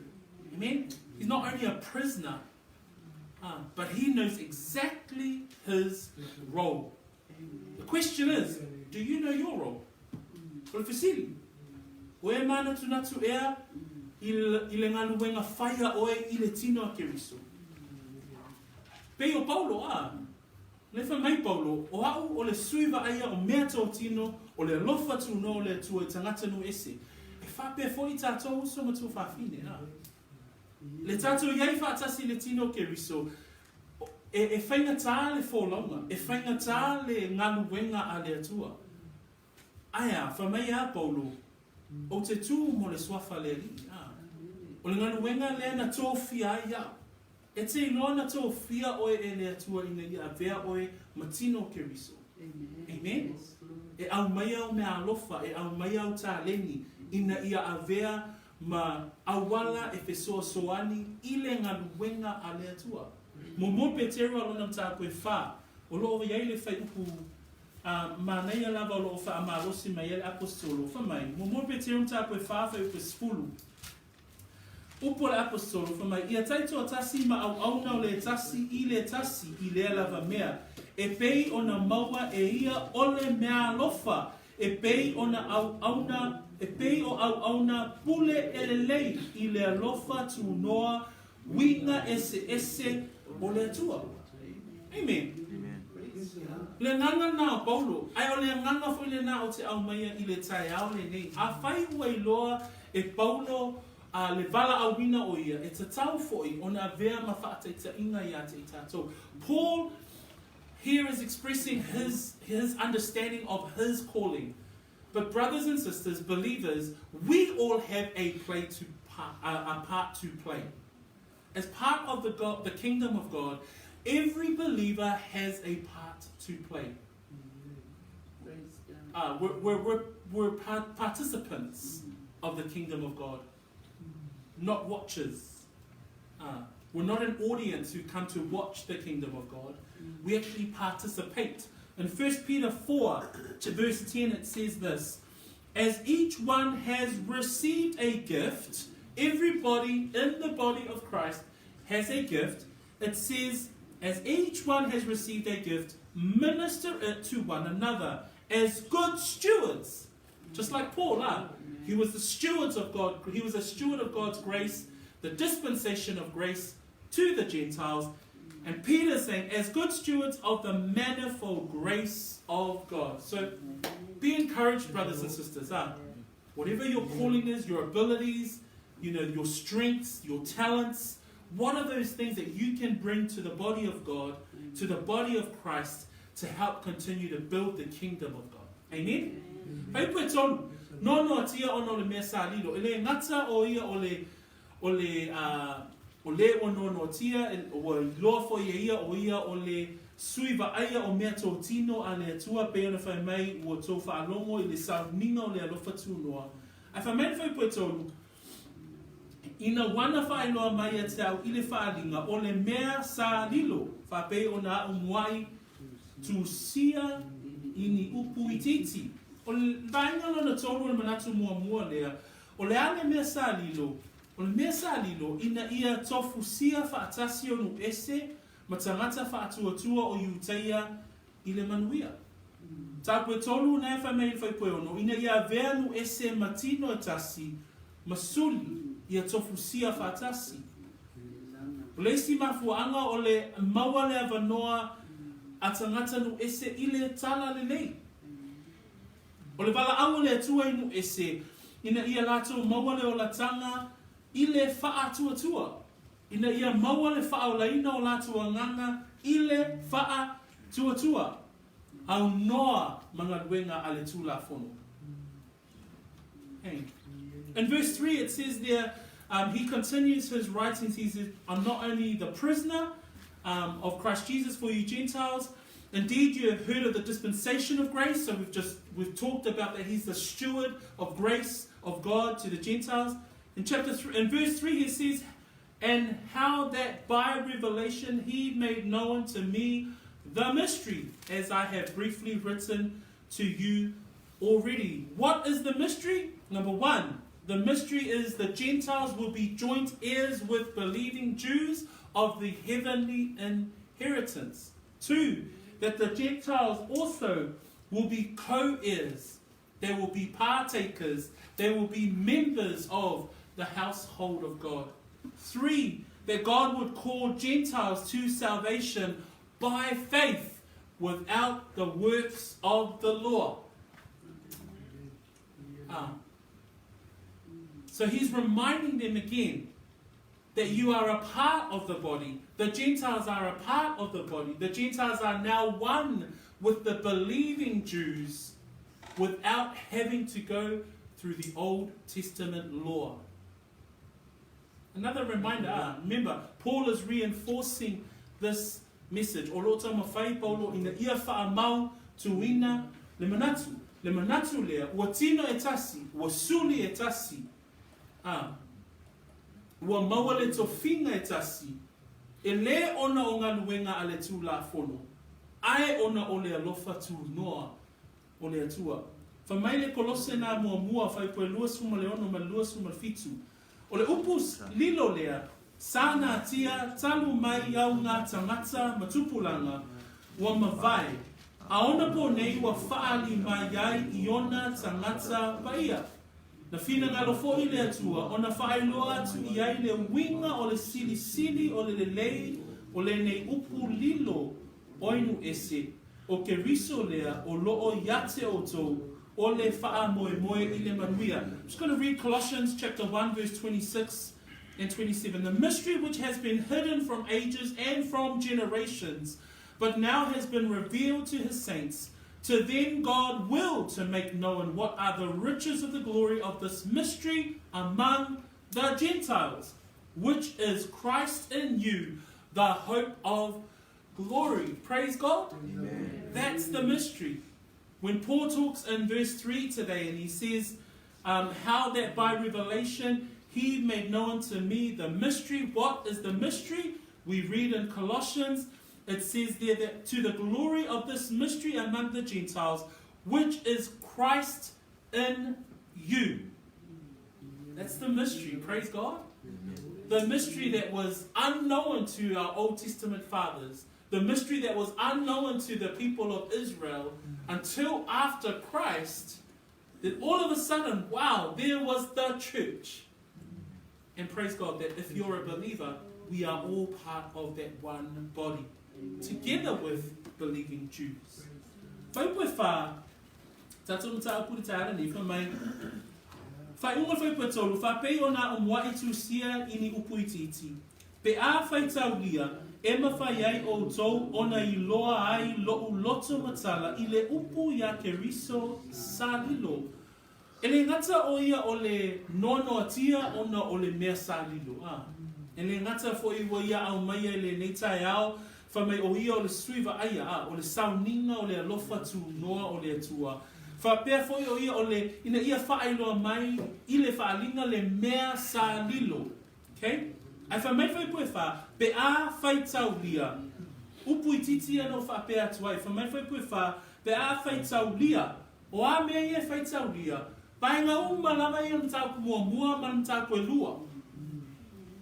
Amen? He's not only a prisoner, but he knows exactly his role. The question is, do you know your role? O le fesili, o e manatunatu ea i le galuega fai a oe i le tino a Keriso? Pei o Paulo, a, le fai mai Paulo, o aʻu o le sui vaaia o mea totino o le alofa tunoa o le Atua i tagata nuu ese. E faapea foʻi tatou uso ma tuafafine, a. Le tatou iai faatasi i le tino o Keriso, e, e faigata le folauga, e faigata le galuega a le Atua. Ae a, fai mai a Paulo, Ou te tū mo le suafa le Alii, a. O le galuega lea na tofia ai iaʻu. E te iloa na tofia oe e le Atua ina ia avea oe ma tino o Keriso. Amen. E aumaia au meaalofa, e aumaia au taleni, ina ia avea ma auala e fesoasoani i le galuega a le Atua. Muamua Peteru a lona mataupu e fa, o lo o i ai le fuaiupu a manaia lava o lo o faamalosi mai ai le Aposetolo, fai mai, Muamua Peteru mataupu e fa fuaiupu e 10. Upu a le Aposetolo, fai mai, Ia taitoatasi ma auauna o le tasi i le tasi i lea lava mea, e pei ona maua e ia o le meaalofa E pei ona auauna, e pei o auauna pule e lelei i le alofa tunoa uiga eseese o le Atua. Amen. Le agaga lena o Paulo, ae o le agaga foi lena ou te aumaia i le taeao lenei. Afai ua iloa e Paulo a le valaauina o ia, e tatau foi ona avea ma faataitaiga ia te i tatou. Paul here is expressing his, his understanding of his calling. But brothers and sisters, believers, we all have a play to a, a part to play. As part of the, God, the kingdom of God, every believer has a part to play. We're, we're, we're, we're participants of the kingdom of God, not watchers. We're not an audience who come to watch the kingdom of God. We actually participate. In 1 Peter 4, to verse 10, it says this As each one has received a gift, everybody in the body of Christ has a gift. It says, As each one has received a gift, minister it to one another as good stewards. Just like Paul, huh? He was the stewards of God. He was a steward of God's grace, the dispensation of grace to the Gentiles. And Peter's saying, as good stewards of the manifold grace of God. So be encouraged, brothers and sisters. Huh? Whatever your calling is, your abilities, you know, your strengths, your talents, what are those things that you can bring to the body of God, to the body of Christ, to help continue to build the kingdom of God? Amen? Fai pue tolu, nono atia ona o le mea sa lilo. E le gata o ia o le, o le, uh, o le ua noanoatia, ua iloa foi e ia o ia o le sui vaaia o mea totino a le Atua, pei ona fai mai ua tou faalogo i le sauniga o le alofa tunoa. Ae fai mai le fuaipue tolu, Ina wana faailoa mai ia te au i le faaaliga o le mea sa lilo, faapei ona aʻu muai tusia i ni upu itiiti. O le vaega lona tolu o le manatu muamua lea, o le a le mea sa lilo? O le mea sa lilo, ina ia tofusia faatasi o Nuʻese ma tagata faatuatua o Iutaia i le manuia. Tāpue tolu na e whai mai i le fuaipueono, ina ia avea Nuʻese ma tino e tasi, ma suli ia tofusia faatasi. O le isi mafuaaga o le maua le avanoa a tagata Nuʻese i le tala lelei. O le valaau o le Atua i Nuʻese, ina ia latou maua le olataga i le faatuatua, ina ia maua le faaolaina o latou agaga i le faatuatua, aunoa ma galuega a le Tulafono. Hey. In verse 3 it says there, he continues his writings. He says, I'm not only the prisoner of Christ Jesus for you Gentiles. Indeed, you have heard of the dispensation of grace. So we've just we've talked about that he's the steward of grace of God to the Gentiles. In chapter 3, in verse 3 he says, And how that by revelation he made known to me the mystery, as I have briefly written to you already. What is the mystery? Number one, the mystery is the Gentiles will be joint heirs with believing Jews of the heavenly inheritance. Two, that the Gentiles also will be co heirs. They will be partakers. They will be members of the household of God. Three, that God would call Gentiles to salvation by faith without the works of the law. So he's reminding them again that you are a part of the body. The Gentiles are a part of the body. The Gentiles are now one with the believing Jews without having to go through the Old Testament law. Another reminder, remember, Paul is reinforcing this message. O lo taumafai Paulo ina ia faamau tuina le manatu. Le manatu lea, ua tino e tasi, ua suli e tasi, a, ua maua le tofiga e tasi, e lē ona o galuega a le Tulafono, ae ona o le alofa tunoa o le Atua. Fai mai le Kolose nā muamua, fuaipue 26 ma le 27, O le upu lilo lea, sa natia talu mai au ngā tagata ma tupulaga, ua mavae, a ona pō nei ua faaali mai ai i ona tagata paia. Na finagalo foi le Atua ona faailoa atu i ai le uiga o le silisili o le lelei o lenei upu lilo o Inuʻese. ʻO Keriso lea o loʻo iā te ʻoutou o le faamoemoe i le manuia. I'm just going to read Colossians chapter 1 verse 26 and 27. The mystery which has been hidden from ages and from generations, but now has been revealed to his saints. To them God willed to make known what are the riches of the glory of this mystery among the Gentiles, which is Christ in you, the hope of glory. Praise God. Amen. That's the mystery. When Paul talks in verse 3 today and he says um, how that by revelation he made known to me the mystery. What is the mystery? We read in Colossians, it says there that to the glory of this mystery among the Gentiles, which is Christ in you. That's the mystery. Praise God. The mystery that was unknown to our Old Testament fathers, the mystery that was unknown to the people of Israel until after Christ, that all of a sudden, wow, there was the church. And praise God that if you're a believer, we are all part of that one body, together with believing Jews. Whaipoe whā, tātou mataupu te tāra nei, wha mai, Whaiunga whaipoe tolu, whapei o nā o mua i tūsia i ni upu itiiti. Pe a whaitaulia, e mawhai ai outou ona i loa ai loʻu loto matala i le upu iā Keriso sa lilo. E le gata ʻo ia o le noanoatia ona o le mea sa lilo, a e le gata foʻi ua ia aumaia i lenei taeao, fai mai ʻo ia o le sui vaaia, a o le sauniga o le alofa tunoa o le Atua. Faapea foʻi ʻo ia o le ina ia faailoa mai i le faaliga le mea sa lilo. Okay? Ae fai mai fuaipu e whā, pe a whaitaulia. Upu itiiti ia no faapea atu ai. Fai mai fuaipu e whā, pe a whaitaulia. O a mea ia e whaitaulia, vaega uma lava ia o le mataupu muamua ma le mataupu e lua.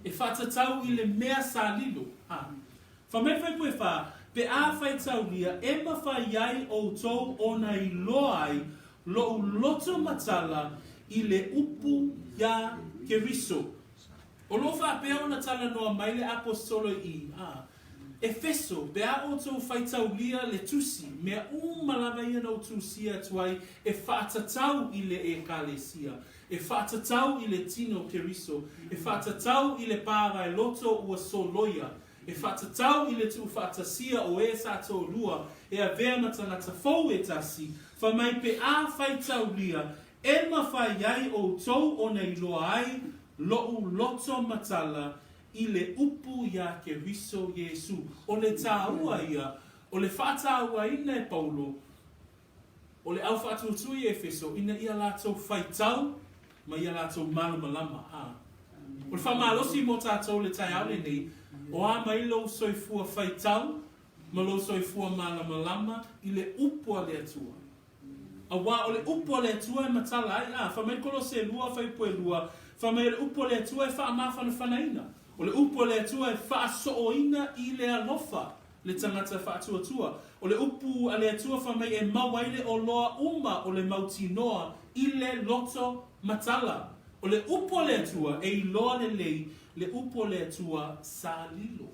E whaatatau i le mea sa lilo. A. Fai mai fuaipu e whā, pe a whaitaulia, e mawhai ai outou ona i loa ai loʻu loto matala i le upu iā Keriso. O lo faapea ona talanoa mai le Aposetolo i a Efeso, pe a outou faitaulia le tusi, mea uma lava ia na ou tusia atu ai e faatatau i le Ekalesia, e faatatau i le tino o Keriso, e faatatau i le pāvaeloto ua soloia, e faatatau i le tuufaatasia o e sa toalua e avea ma tagata fou e tasi, fai mai pe a faitaulia e mawhai ai outou ona iloa ai loʻu loto matala i le upu iā Keriso Iesū. O le tāua ia, o le faatauaina e Paulo, o le au faatuatua i Efeso, ina ia latou faitau ma ia latou malamalama. A. O le faamalosi mo tatou i le taeao lenei, o a mai lou soifua faitau ma lou soifua malamalama i le upu a le Atua. Auā o le upu a le Atua e matala ai, a, fai mai Kolose 2, fuaiupu e 2, fai mai o le upu a le Atua e faamafanafanaina, o le upu a le Atua e faasooina i le alofa le tagata faatuatua, o le upu a le Atua fai mai e mau ai le oloa uma o le mautinoa i le loto matala. O le upu a le Atua e iloa lelei le upu a le Atua sa lilo.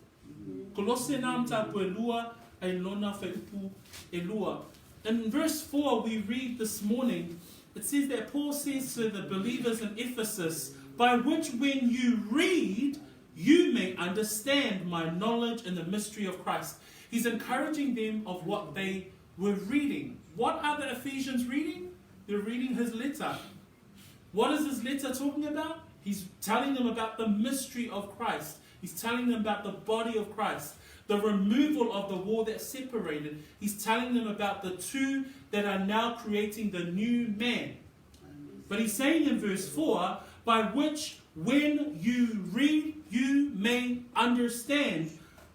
Kolose nā mataupu e lua ai lona fuaiupu e lua. In verse 4 we read this morning, it says that Paul says to the believers in Ephesus, by which when you read, you may understand my knowledge in the mystery of Christ. He's encouraging them of what they were reading. What are the Ephesians reading? They're reading his letter. What is his letter talking about? He's telling them about the mystery of Christ. He's telling them about the body of Christ, the removal of the wall that separated. He's telling them about the two that are now creating the new man. But he's saying in verse 4, by which when you read, you may understand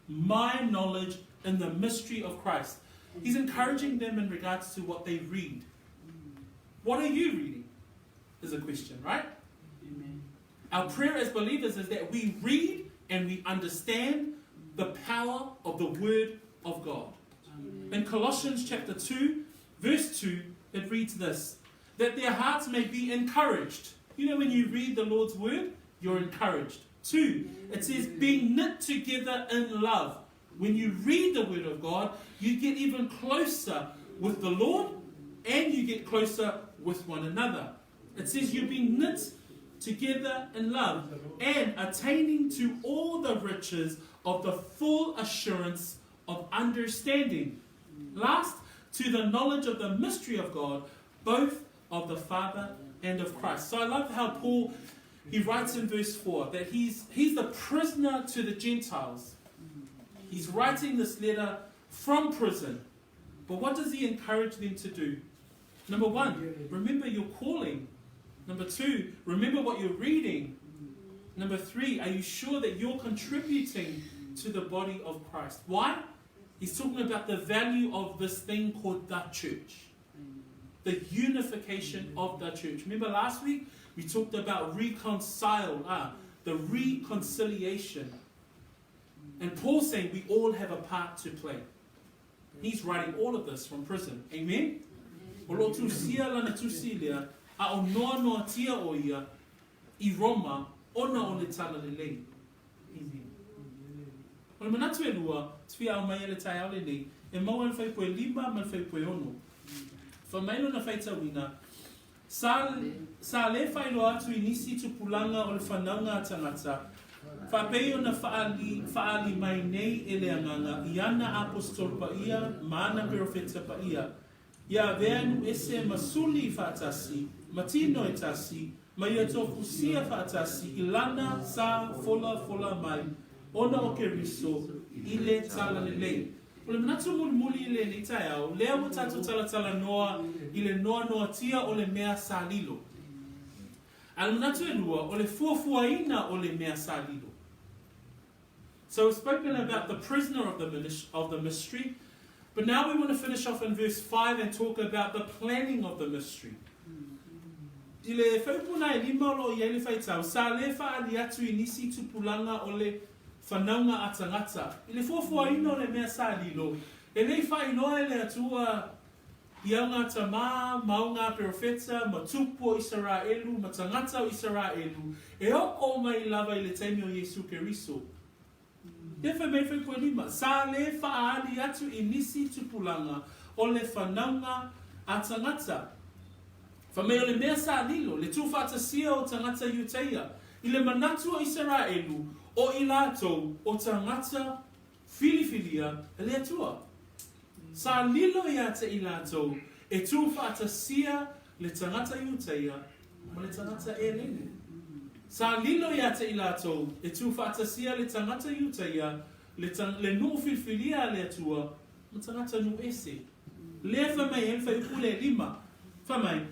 my knowledge in the mystery of Christ. He's encouraging them in regards to what they read. What are you reading? Is a question, right? Amen. Our prayer as believers is that we read and we understand the power of the Word of God. Amen. In Colossians chapter 2, verse 2, it reads this that their hearts may be encouraged. You know, when you read the Lord's Word, you're encouraged. 2, it says, being knit together in love. When you read the Word of God, you get even closer with the Lord and you get closer with one another. It says you've been knit together in love and attaining to all the riches of the full assurance of understanding. Last, to the knowledge of the mystery of God, both of the Father and of Christ. So I love how Paul he writes in verse 4 that he's, he's the prisoner to the Gentiles. He's writing this letter from prison. But what does he encourage them to do? Number one, remember your calling. Number two, remember what you're reading. Number three, are you sure that you're contributing to the body of Christ? Why? He's talking about the value of this thing called the church. The unification of the church. Remember last week we talked about reconcile, ah, the reconciliation. And Paul's saying we all have a part to play. He's writing all of this from prison. Amen? O lo tusia lana tusilia, a o noa noa tia o ia, i Roma, ona o le tala lelei. Amen. O le manatu e lua, te fia au mai e le taeao lenei, e maua i le fuaiupu e lima ma le fuaiupu e ono. Fai mai lona faitauina, Sa, sa le faailoa atu i nisi tupulaga o le whanauga a tangata, faapei ona whaali, whaali mai nei e le Agaga i ana aposetolo paia ma ana perofeta paia, ia avea nu ese ma suli faatasi, ma tino e tasi, ma ia tofusia faatasi i lana sa fola fola mai ona o Keriso i le talalelei. O le manatu mulimuli i lenei taeao, lea ua tatou talatalanoa i le noanoatia o le mea sa lilo. A le manatu e lua, o le fuafuaina o le mea sa lilo. So we've spoken about the prisoner of the, of the mystery, but now we want to finish off in verse 5 and talk about the planning of the mystery. I le whaupuna e lima o lo o i ai le whaitau, sa le whaali atu i nisi tupulaga o le whanaunga a tangata. I le fuafuaina o le mea sa lilo, e lei whaailoa e le Atua i au ngā tamā, ma au ngā perofeta, ma tupu o Isaraelu, ma tangata o Isaraelu, e oko mai lava i le taimi o Iesu Keriso. Te whai mai whai koe lima, sa le whaali atu i nisi tupulaga o le whanaunga a tangata. Whai mai o le mea sa lilo, le tūwhaatasia o tangata Iuteia, i le manatu o Isaraelu, o i latou o tangata whiliwhilia e le Atua. Sa lilo ia te i latou e tūwhaatasia le tangata Iuteia ma le tangata Elene. Sa lilo ia te i latou e tūwhaatasia le tangata Iuteia, le, le nuu whiliwhilia a le Atua, ma tangata nuu ese. Lea fai mai e le fuaiupu le lima. Fai mai,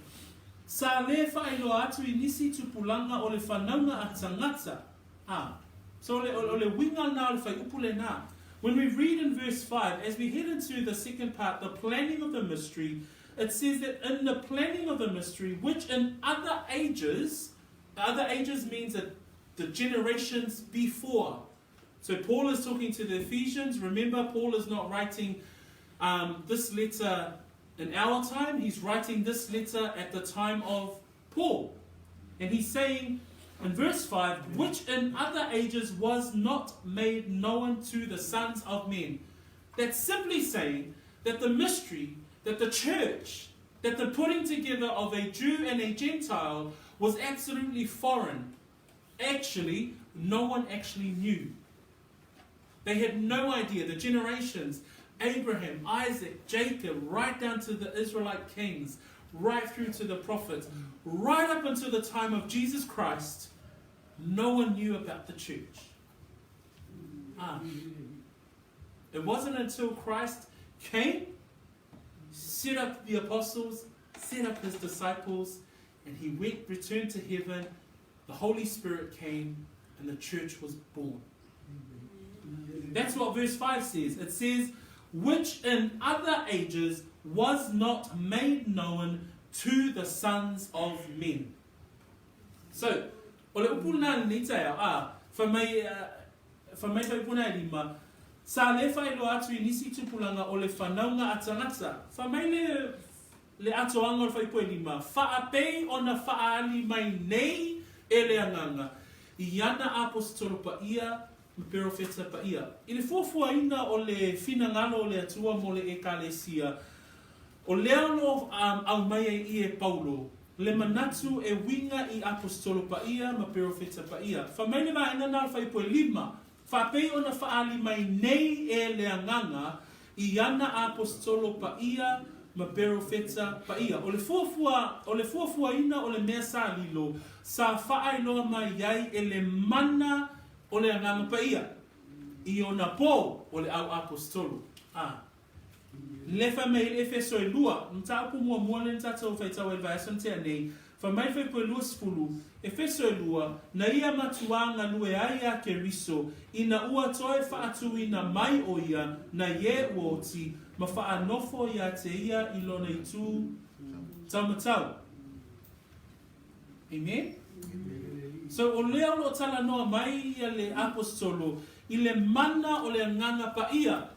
Sa le faailoa atu i nisi tupulaga o le whanauga a tangata. Ah. So o le, o le uiga lena o le fuaiupu lena. When we read in verse 5, as we head into the second part, the planning of the mystery, it says that in the planning of the mystery, which in other ages, other ages means that the generations before. So Paul is talking to the Ephesians. Remember, Paul is not writing um, this letter in our time. He's writing this letter at the time of Paul. And he's saying in verse 5, which in other ages was not made known to the sons of men. That's simply saying that the mystery, that the church, that the putting together of a Jew and a Gentile was absolutely foreign. Actually, no one actually knew. They had no idea. The generations, Abraham, Isaac, Jacob, right down to the Israelite kings, right through to the prophets, right up until the time of Jesus Christ, no one knew about the church. Ah. It wasn't until Christ came, set up the apostles, set up his disciples, and he went, returned to heaven. The Holy Spirit came, and the church was born. That's what verse 5 says. It says, which in other ages was not made known to the sons of men. So, o le upu lena lenei taeao, a, fai mai, fai mai fai upu e lima, sa le whailoa atu i nisi tupulaga o le whanaunga a tangata. Fai mai le, le atoaga o le fuaiupu e lima, faapei ona faaali mai nei e le Agaga i ana aposetolo paia ma perofeta paia. I le fuafuaina o le finagalo o le Atua mo le Ekalesia, o lea o lo o aumai ai i e Paulo le manatu e uiga i aposetolo paia ma perofeta paia. Fai mai le vaega na o le fuaiupu e lima, Faapei ona faaali mai nei e le Agaga i ana aposetolo paia ma perofeta paia. O le fuafua, o le fuafuaina o le mea sa lilo, sa faailoa mai ai e le mana o le Agaga Paia i ona pō o le au aposetolo. A. Le fai mai i le Efeso e lua, mataupu muamua lea na tatou faitau ai i le vaiaso na tea nei, fai mai le fuaiupu e 20, Efeso e lua, na ia matuā galue ai iā Keriso, ina ua toe faatuina mai ʻo ia na ie ua oti, ma faanofo iā te ia i lona itū taumatau. Amen? So, o lea o lo o talanoa mai ia le Aposetolo i le mana o le Agaga Paia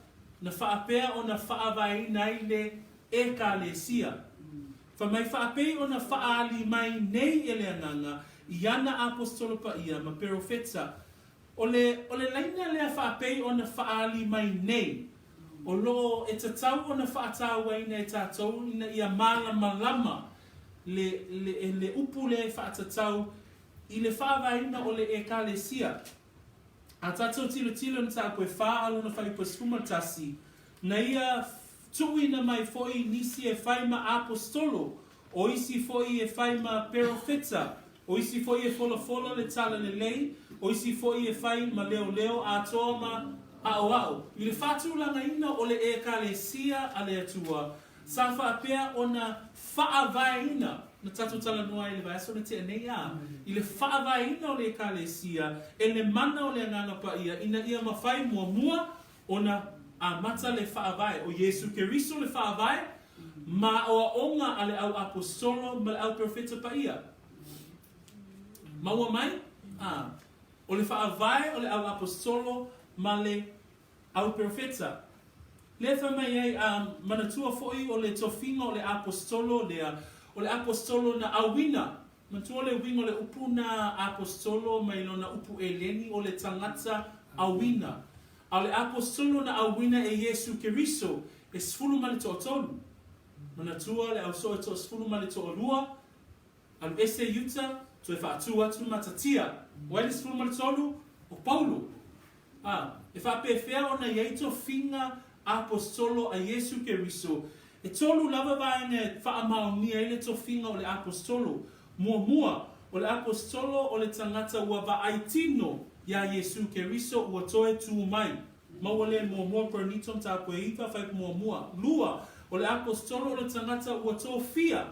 na faapea ona faavaeina ai le Ekalesia. Fai mai faapei ona faaali mai nei e le Agaga i ana Aposetolo Paia ma Perofeta. O le, o le laina lea faapei ona faaali mai nei, o lo o e tatau ona faatauaina e tatou ina ia malamalama le, le, le upu lea e faatatau i le faavaeina o le Ekalesia. A tatou tilotilo i mataupu e fa a lona fuaiupu e 11, na ia tuuina mai foi nisi e fai ma aposetolo, o isi foi e fai ma perofeta, o isi foi e folafola le tala lelei, o isi foi e fai ma leoleo atoa ma aʻoaʻo. I le faatulagaina o le Ekalesia a le Atua, Sa faapea ona faavaeina, na tatou talanoa ai i le vaiaso na tea nei, a, i le faavaeina o le Ekalesia e le mana o le Agaga Paia ina ia mafai muamua ona amata le faavae, o Iesu Keriso le faavae, ma aoaoga a le au aposolo ma le au perofeta paia. Maua mai? A, o le faavae o le au aposolo ma le Au perofeta. Lea fai mai ai, a manatua foi o le tofiga o le aposetolo lea, o le aposetolo na auina. Manatua le uiga o le upu na aposetolo mai lona upu Eleni o le tagata auina. A o le aposetolo na auina e Iesu Keriso e 13. Manatua le ausoo e toa 12, Alu ese i uta, toe faatū atu Matatia. O ai le 13? O Paulo. Ā, e faapefea ona i ai tofiga aposetolo a Iesu Keriso? E tolu lava vaega e faamaonia ai le tofiga o le aposetolo. Muamua, o le aposetolo o le tagata ua vaai tino iā Iesu Keriso ua toe tū mai. Maua lea i muamua Korinito mataupu e iva, fuaiupu muamua. Lua, o le aposetolo o le tagata ua tofia.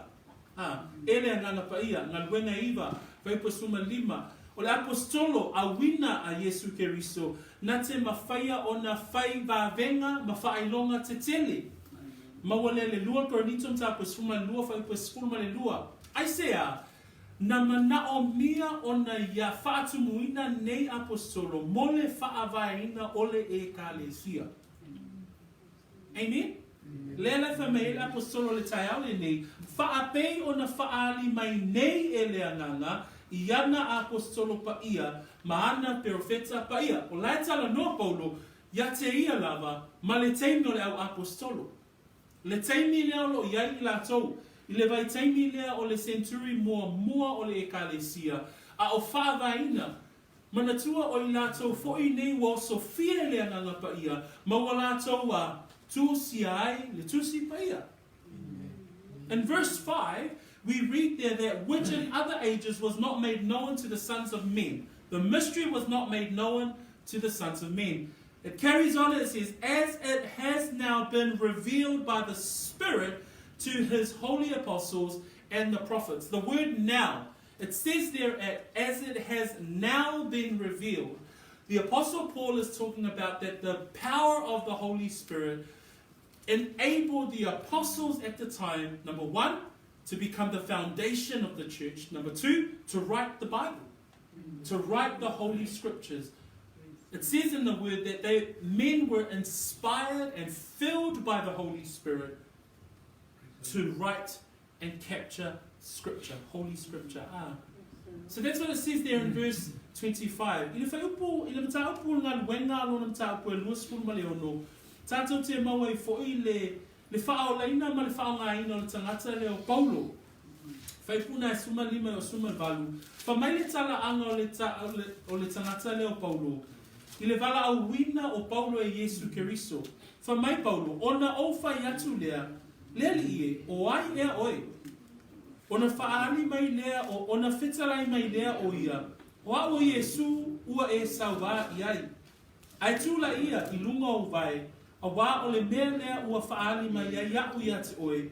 A, e le Agaga Paia, galuega e iva, fuaiupu e 15, o le aposetolo auina a Iesu Keriso, na te mawhaia ona whai vavega ma whaailoga tetele. Maua lea le lua Korinito mataupu e 12 fuaiupu e 12. Aisea? Na manaomia ona ia faatumuina nei aposetolo mo le faavaeina o le Ekalesia. Amen? Lea la e fai mai ai le Aposetolo i le taeao lenei, Faapei ona faaali mai nei e le Agaga i ana Aposetolo paia ma ana perofeta paia. O la e talanoa Paulo ia te ia lava ma le taimi o le au Aposetolo. Le taimi lea o lo o i ai i latou, i le vaitaimi lea o le senturi muamua o le Ekalesia, a o faavaeina Manatua o i latou foi nei ua osofia i le Agaga Paia, ma ua latou a tusia ai le Tusi Paia. In verse 5, we read there that which in other ages was not made known to the sons of men. The mystery was not made known to the sons of men. It carries on and it says, as it has now been revealed by the Spirit to his holy apostles and the prophets. The word now, It says there at, as it has now been revealed. The Apostle Paul is talking about that the power of the Holy Spirit enabled the apostles at the time, number one, to become the foundation of the church. Number two, to write the Bible, to write the Holy Scriptures. It says in the word that they men were inspired and filled by the Holy Spirit to write and capture Scripture, Holy Scripture. Ah. So that's what it says there in verse 25. I le fuaiupu, i le mataupu o le galuega a lona mataupu e 26, tatou te maua ai foi le, le faaolaina ma le faaaogaina o le tagata lea o Paulo. Fuaiupu na e 15 e o 18, Fai mai le talaaga o le, o le, o le tagata lea o Paulo, i le valaauina o Paulo e Iesu Keriso. Fai mai Paulo, Ona ou fai atu lea, Le Alii e, o ai ea oe? Ona faaali mai lea o, ona fetalai mai lea o ia, O a'u o Iesū ua e sauvā i ai. Ae tulaʻi ia i luga o ou vae, auā o le mea lea ua faaali mai ai iaʻu iā te oe,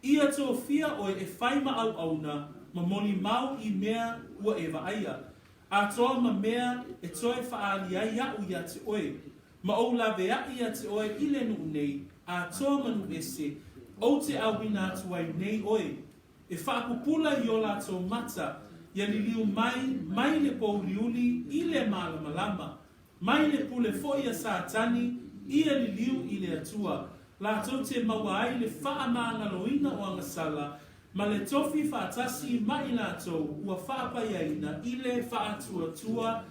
ia tofia oe e fai ma auauna ma molimau i mea ua e vaaia, atoa ma mea e toe faaali ai iaʻu iā te oe, ma ou laveaʻi iā te oe i le nuʻu nei, atoa ma nuʻu ese, ou te auina atu ai nei oe, e faapupula i o latou mata, ia liliu mai, mai le pōuliuli i le malamalama, mai le pule foi a Satani, ia liliu i le Atua, latou te maua ai le faamagaloina o agasala, ma le tofi faatasi ma i latou ua faapaiaina i le faatuatua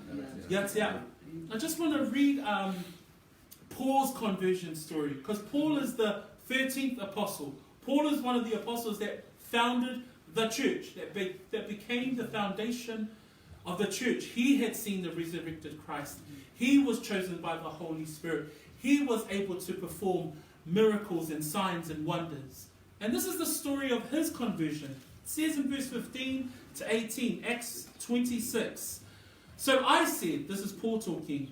ia te a'u. I just want to read um, Paul's conversion story because Paul is the 13th apostle. Paul is one of the apostles that founded the church, that, be, that became the foundation of the church. He had seen the resurrected Christ. He was chosen by the Holy Spirit. He was able to perform miracles and signs and wonders. And this is the story of his conversion. It says in verse 15 to 18, Acts 26. So I said, this is Paul talking,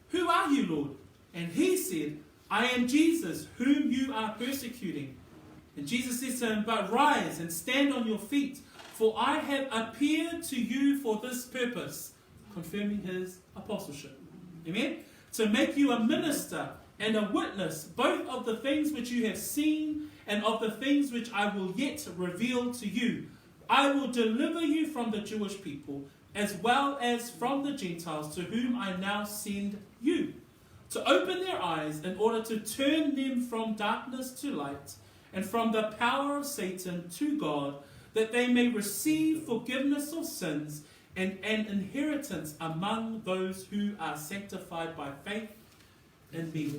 Who are you, Lord? And he said, I am Jesus, whom you are persecuting. And Jesus said to him, But rise and stand on your feet, for I have appeared to you for this purpose, confirming his apostleship. Amen? To make you a minister and a witness both of the things which you have seen and of the things which I will yet reveal to you. I will deliver you from the Jewish people as well as from the Gentiles to whom I now send you, to open their eyes in order to turn them from darkness to light and from the power of Satan to God, that they may receive forgiveness of sins and an inheritance among those who are sanctified by faith in me.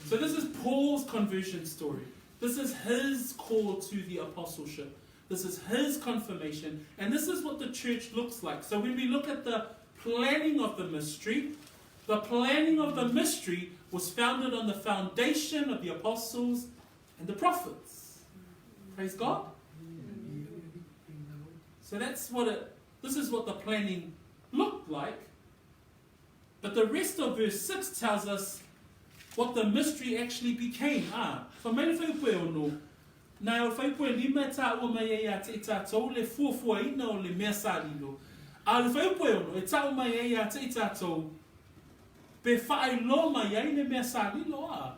So this is Paul's conversion story. This is his call to the apostleship. This is his confirmation. And this is what the church looks like. So when we look at the planning of the mystery, the planning of the mystery was founded on the foundation of the apostles and the prophets. Praise God. So that's what it, this is what the planning looked like. But the rest of verse 6 tells us what the mystery actually became. Ah, fa mai le fuaiupu e ono, nā o le fuaiupu e lima e tāua mai ai ia te i tātou le fuafuaina o le mea sa lilo. A o le fuaiupu e ono e ta'u mai ai ia te i tātou pe whaailoa mai ai le mea sa lilo, a.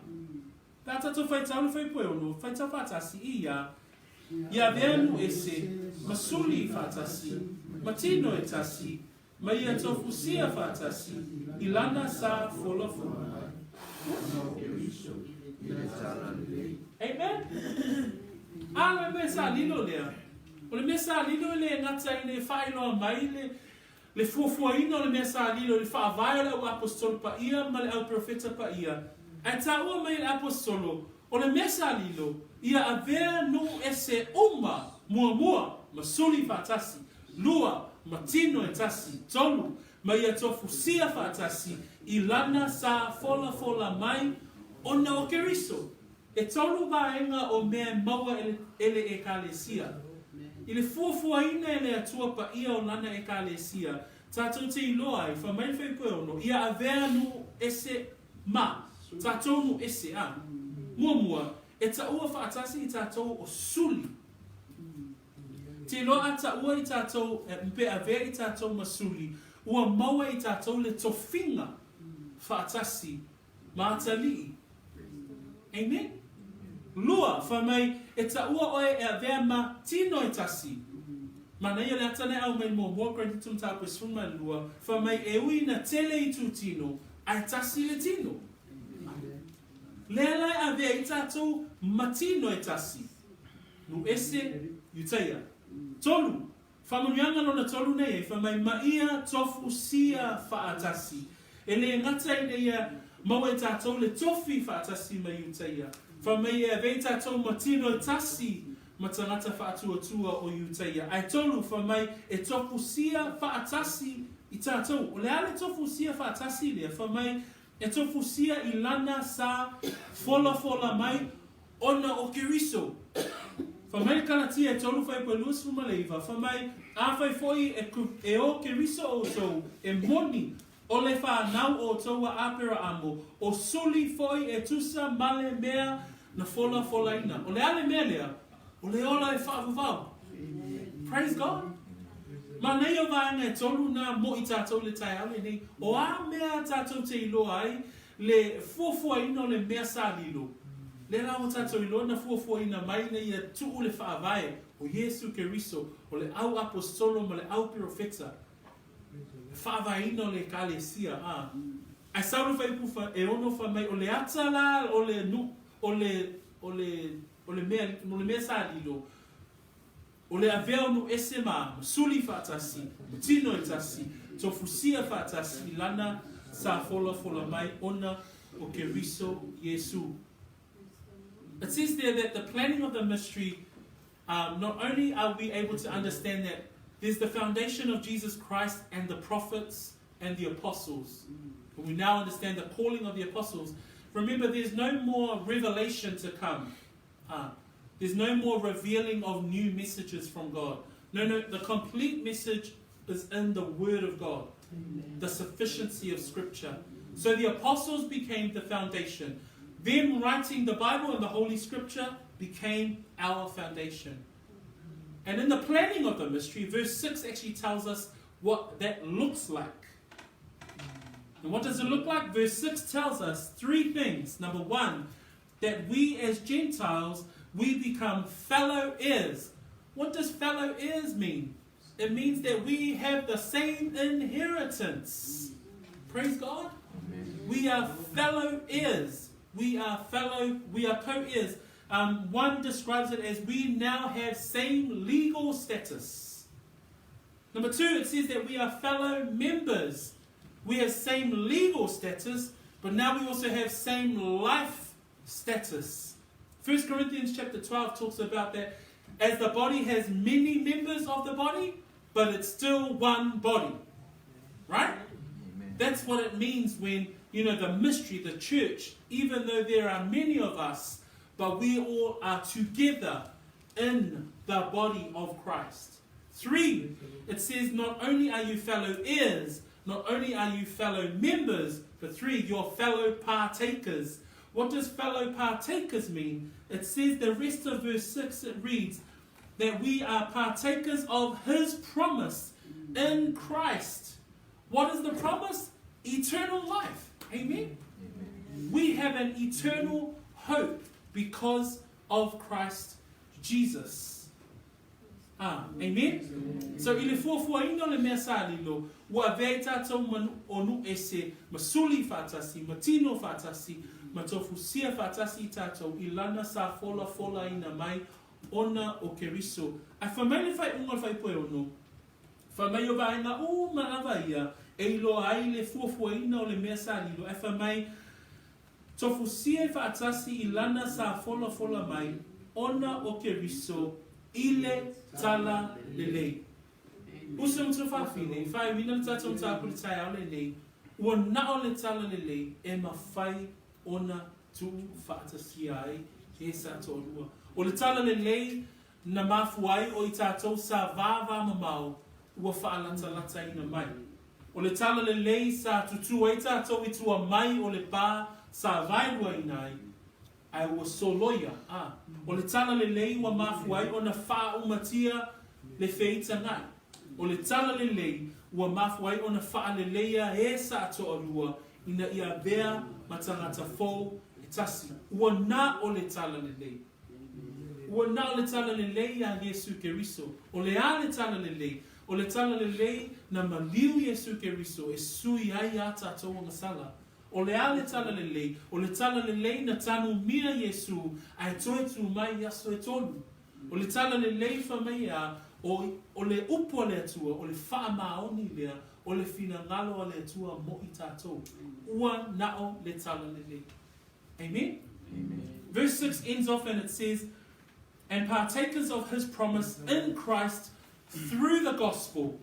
Pe a tātou whaitau le fuaiupu e ono, whaitau whaatasi i ia, ia avea nu ese, ma suli whaatasi, ma tino e tasi, Ma ia tofusia faatasi i lana sa folafola mai. Amen? A le mea sa lilo lea. O le mea sa lilo e le gata ina ia faailoa mai le, le fuafuaina o le mea sa lilo i le faavae o le au aposetolo paia ma le au perofeta paia, ae taua mai e le aposetolo, o le mea sa lilo, ia avea nuu ese uma muamua ma suli faatasi. Lua, ma tino e tasi. Tolu, ma ia tofusia faatasi i lana sa folafola mai ona o Keriso. E tolu vaega o mea e maua e le Ekalesia. I le fuafuaina e le Atua paia o lana Ekalesia, tatou te iloa ai, fa mai le fuaiupu e ono, ia avea nuu ese ma tatou nuu ese, a. Muamua, e taua faatasi i tatou o suli. Tilo a taua i tatou, pe avea i tatou ma suli, ua maua i tatou le tofiga faatasi ma atalii. Amen? Lua, fai mai, e taua oe e avea ma tino e tasi. Manaia le ata nei au mai muamua Korinito mataupu e 12, fai mai e ui ina tele i tu tino, ae tasi le tino. Lea la e avea i tatou ma tino e tasi. Nu ese, Iutaia. Tolu, Faamanuiaga lona tolu nei e fai mai ma ia tofusia faatasi. E le gata ina ia maua e tatou le tofi faatasi ma Iutaia. Fai mai e avea i tatou ma tino e tasi ma tagata faatuatua o Iutaia. Ae tolu, fai mai e tofusia faatasi i tatou. O le a le tofusia faatasi lea? Fai mai e tofusia i lana sa folafola mai ona o Keriso. Fai mai le Kalatia e 3 fuaiupu e 29, fai mai, Afai foi e e o Keriso outou, e moni, o le fanau outou a Aperaamo, o suli foi e tusa ma le mea na folafolaina. O le a le mea lea? O le ola e faavavau. Praise God. Manaia o vaega e tolu na mo i tatou i le taeao lenei. O a mea tatou te iloa ai le fuafuaina o le mea sa lilo, lea la ua tatou iloa na fuafuaina mai ina ia tuu le Faavae o Iesu Keriso, o le au apositolo ma le au perofeta, le faavaeina o le Ekalesia, a. Ae sau le fuaiupu fa, e ono fai mai, o le ata la o le nu, o le, o le, o le mea, o le mea sa lilo, O le avea o nuu ese ma ma suli faatasi, ma tino e tasi, tofusia faatasi i lana sa folafola mai ona o Keriso Iesu. It says there that the planning of the mystery, um, not only are we able to understand that there's the foundation of Jesus Christ and the prophets and the apostles. And we now understand the calling of the apostles. Remember, there's no more revelation to come. Ah, there's no more revealing of new messages from God. No, no, the complete message is in the Word of God, Amen. the sufficiency of Scripture. So the apostles became the foundation. Them writing the Bible and the Holy Scripture became our foundation. And in the planning of the mystery, verse 6 actually tells us what that looks like. And what does it look like? Verse 6 tells us three things. Number one, that we as Gentiles, we become fellow heirs. What does fellow heirs mean? It means that we have the same inheritance. Praise God. Amen. We are fellow heirs. We are fellow, we are co-heirs. Um, one describes it as we now have same legal status. Number two, it says that we are fellow members. We have same legal status, but now we also have same life status. 1 Corinthians chapter 12 talks about that as the body has many members of the body, but it's still one body. Right? Amen. That's what it means when, you know, the mystery, the church, even though there are many of us, but we all are together in the body of Christ. Three, it says not only are you fellow heirs, not only are you fellow members, but three, you're fellow partakers. What does fellow partakers mean? It says the rest of verse 6, it reads that we are partakers of his promise in Christ. What is the promise? Eternal life. Amen? Amen. We have an eternal hope because of Christ Jesus. Ah, amen? So i le fuafuaina o le mea sa lilo, ua avea ai tatou ma o nuu ese, ma suli faatasi, ma tino faatasi, ma tofusia faatasi i tatou i lana sa folafolaina mai ona o Keriso. Ae fai mai le faaiuga o le fuaiupu e ono, fai mai o vaega uma lava ia e iloa ai le fuafuaina o le mea sa lilo, ae fai mai, Tofusia faatasi i lana sa folafola mai ona o Keriso i le Tala Lelei. Uso ma tuafafine, i faaiuina le tatou mataupu i le taeao lenei, ua nao le Tala Lelei e mafai ona tuu faatasia ai e sa toalua. O le Tala Lelei na mafua ai o i tatou sa vāvāmamao ua faalatalataina mai. O le tala lelei sa tutū ai tatou i tua mai o le pā sa vaeluaina ai, ae ua soloia, ā, o le tala lelei ua mafua ai ona faaũmatia le feitagai. O le tala lelei ua mafua ai ona faaleleia e sa toalua ina ia avea ma tagata fou e tasi. Ua na o le tala lelei. Ua na o le tala lelei a Iesu Keriso. O le a le tala lelei? O le tala lelei na maliu Iesu Keriso e sui ai a tatou agasala. O le a le tala lelei? O le tala lelei na tanumia Iesu ae toe tu mai i aso e tolu. O le tala lelei fa mai e a? O, o le upu a le Atua, o le faamaoni lea, o le finagalo a le Atua mo i tatou. Ua na o le talalelei. Amen? Amen? Verse 6 ends off and it says, And partakers of his promise in Christ through the gospel.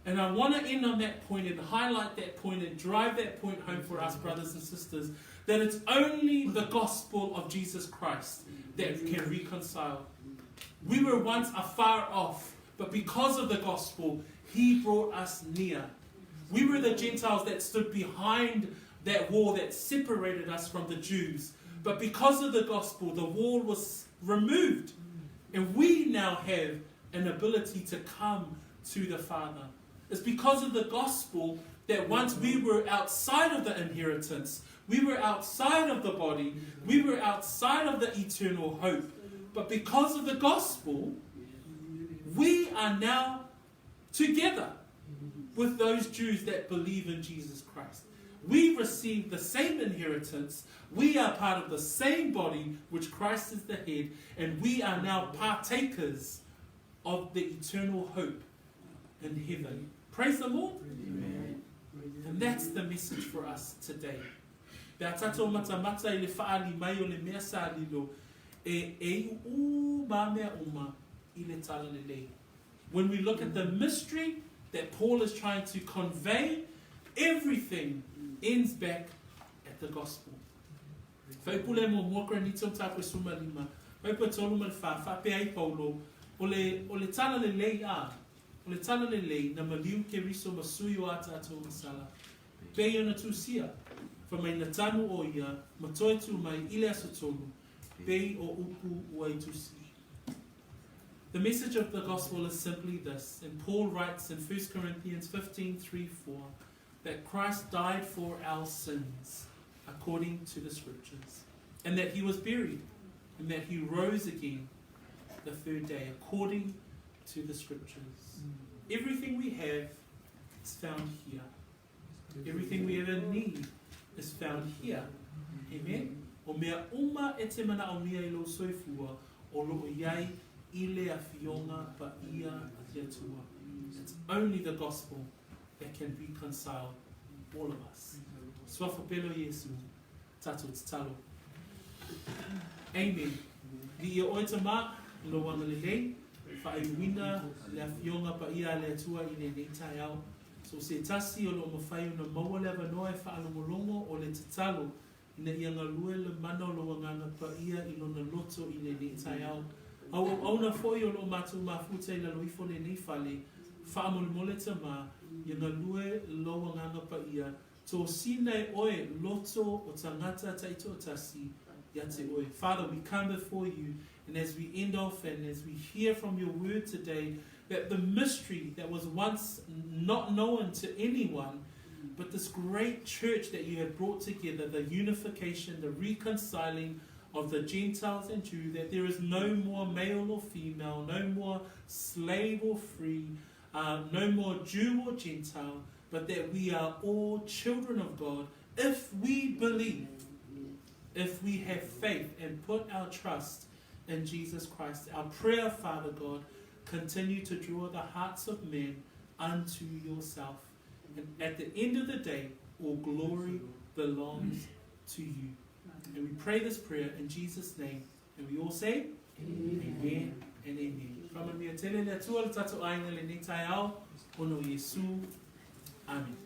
And I want to end on that point and highlight that point and drive that point home for us, brothers and sisters, that it's only the gospel of Jesus Christ that can reconcile. We were once afar off, but because of the gospel, he brought us near. We were the Gentiles that stood behind that wall that separated us from the Jews. But because of the gospel, the wall was removed. And we now have an ability to come to the Father. It's because of the gospel that once we were outside of the inheritance, we were outside of the body, we were outside of the eternal hope. But because of the gospel, we are now together with those Jews that believe in Jesus Christ. We receive the same inheritance. We are part of the same body, which Christ is the head, and we are now partakers of the eternal hope in heaven. Praise the Lord. Amen. And that's the message for us today. Pe a tatou matamata i le faaali mai o le mea sa lilo e e iu uma mea uma i le talalelei. When we look at the mystery that Paul is trying to convey, everything ends back at the gospel. Faipule muamua Korinito mataupu e 15, fuaiupu e 3 ma le 4, faapea ai Paulo, O le, o le talalelei a, o le talalelei na maliu Keriso ma sui o a tatou masala, pei ona tusia, fai mai na tanu o ia ma toe tu mai i le aso tolu, pei o upu ua i tusi. The message of the gospel is simply this, and Paul writes in 1 Corinthians 15, 3, 4, that Christ died for our sins according to the scriptures, and that he was buried, and that he rose again the third day according to the scriptures. Everything we have is found here. Everything we ever need is found here. Amen. O mea uma e te manaomia i lou soifua, o loo iai i le afioga paia a te Atua. It's only the gospel that can reconcile all of us. Suafa pele o Iesu, tatou tatalo. Amen. Viia oe tama, i lou agalelei, faaiuina le afioga paia a le Atua i lenei taeao. So se tasi o loo mafai ona maua le avanoa e faalogologo o le tatalo ina ia galue le mana o lou Agaga Paia i lona loto i lenei taeao. Auauauna foi o loo matou mafuta i lalo ifo lenei fale, faamolemole tama, ia galue lou Agaga Paia, tosina e oe loto o tagata taitoatasi ia te oe. Father, we come before you, and as we end off and as we hear from your word today, that the mystery that was once not known to anyone, but this great church that you have brought together, the unification, the reconciling of the Gentiles and Jew, that there is no more male or female, no more slave or free, no more Jew or Gentile, but that we are all children of God if we believe, if we have faith and put our trust in Jesus Christ. Our prayer, Father God, continue to draw the hearts of men unto yourself. And at the end of the day, all glory belongs to you. And we pray this prayer in Jesus' name. And we all say, Amen, amen and amen. Whamanuia tele le Atua le tatou aiga lenei taeao, ona o Iesu. Amen.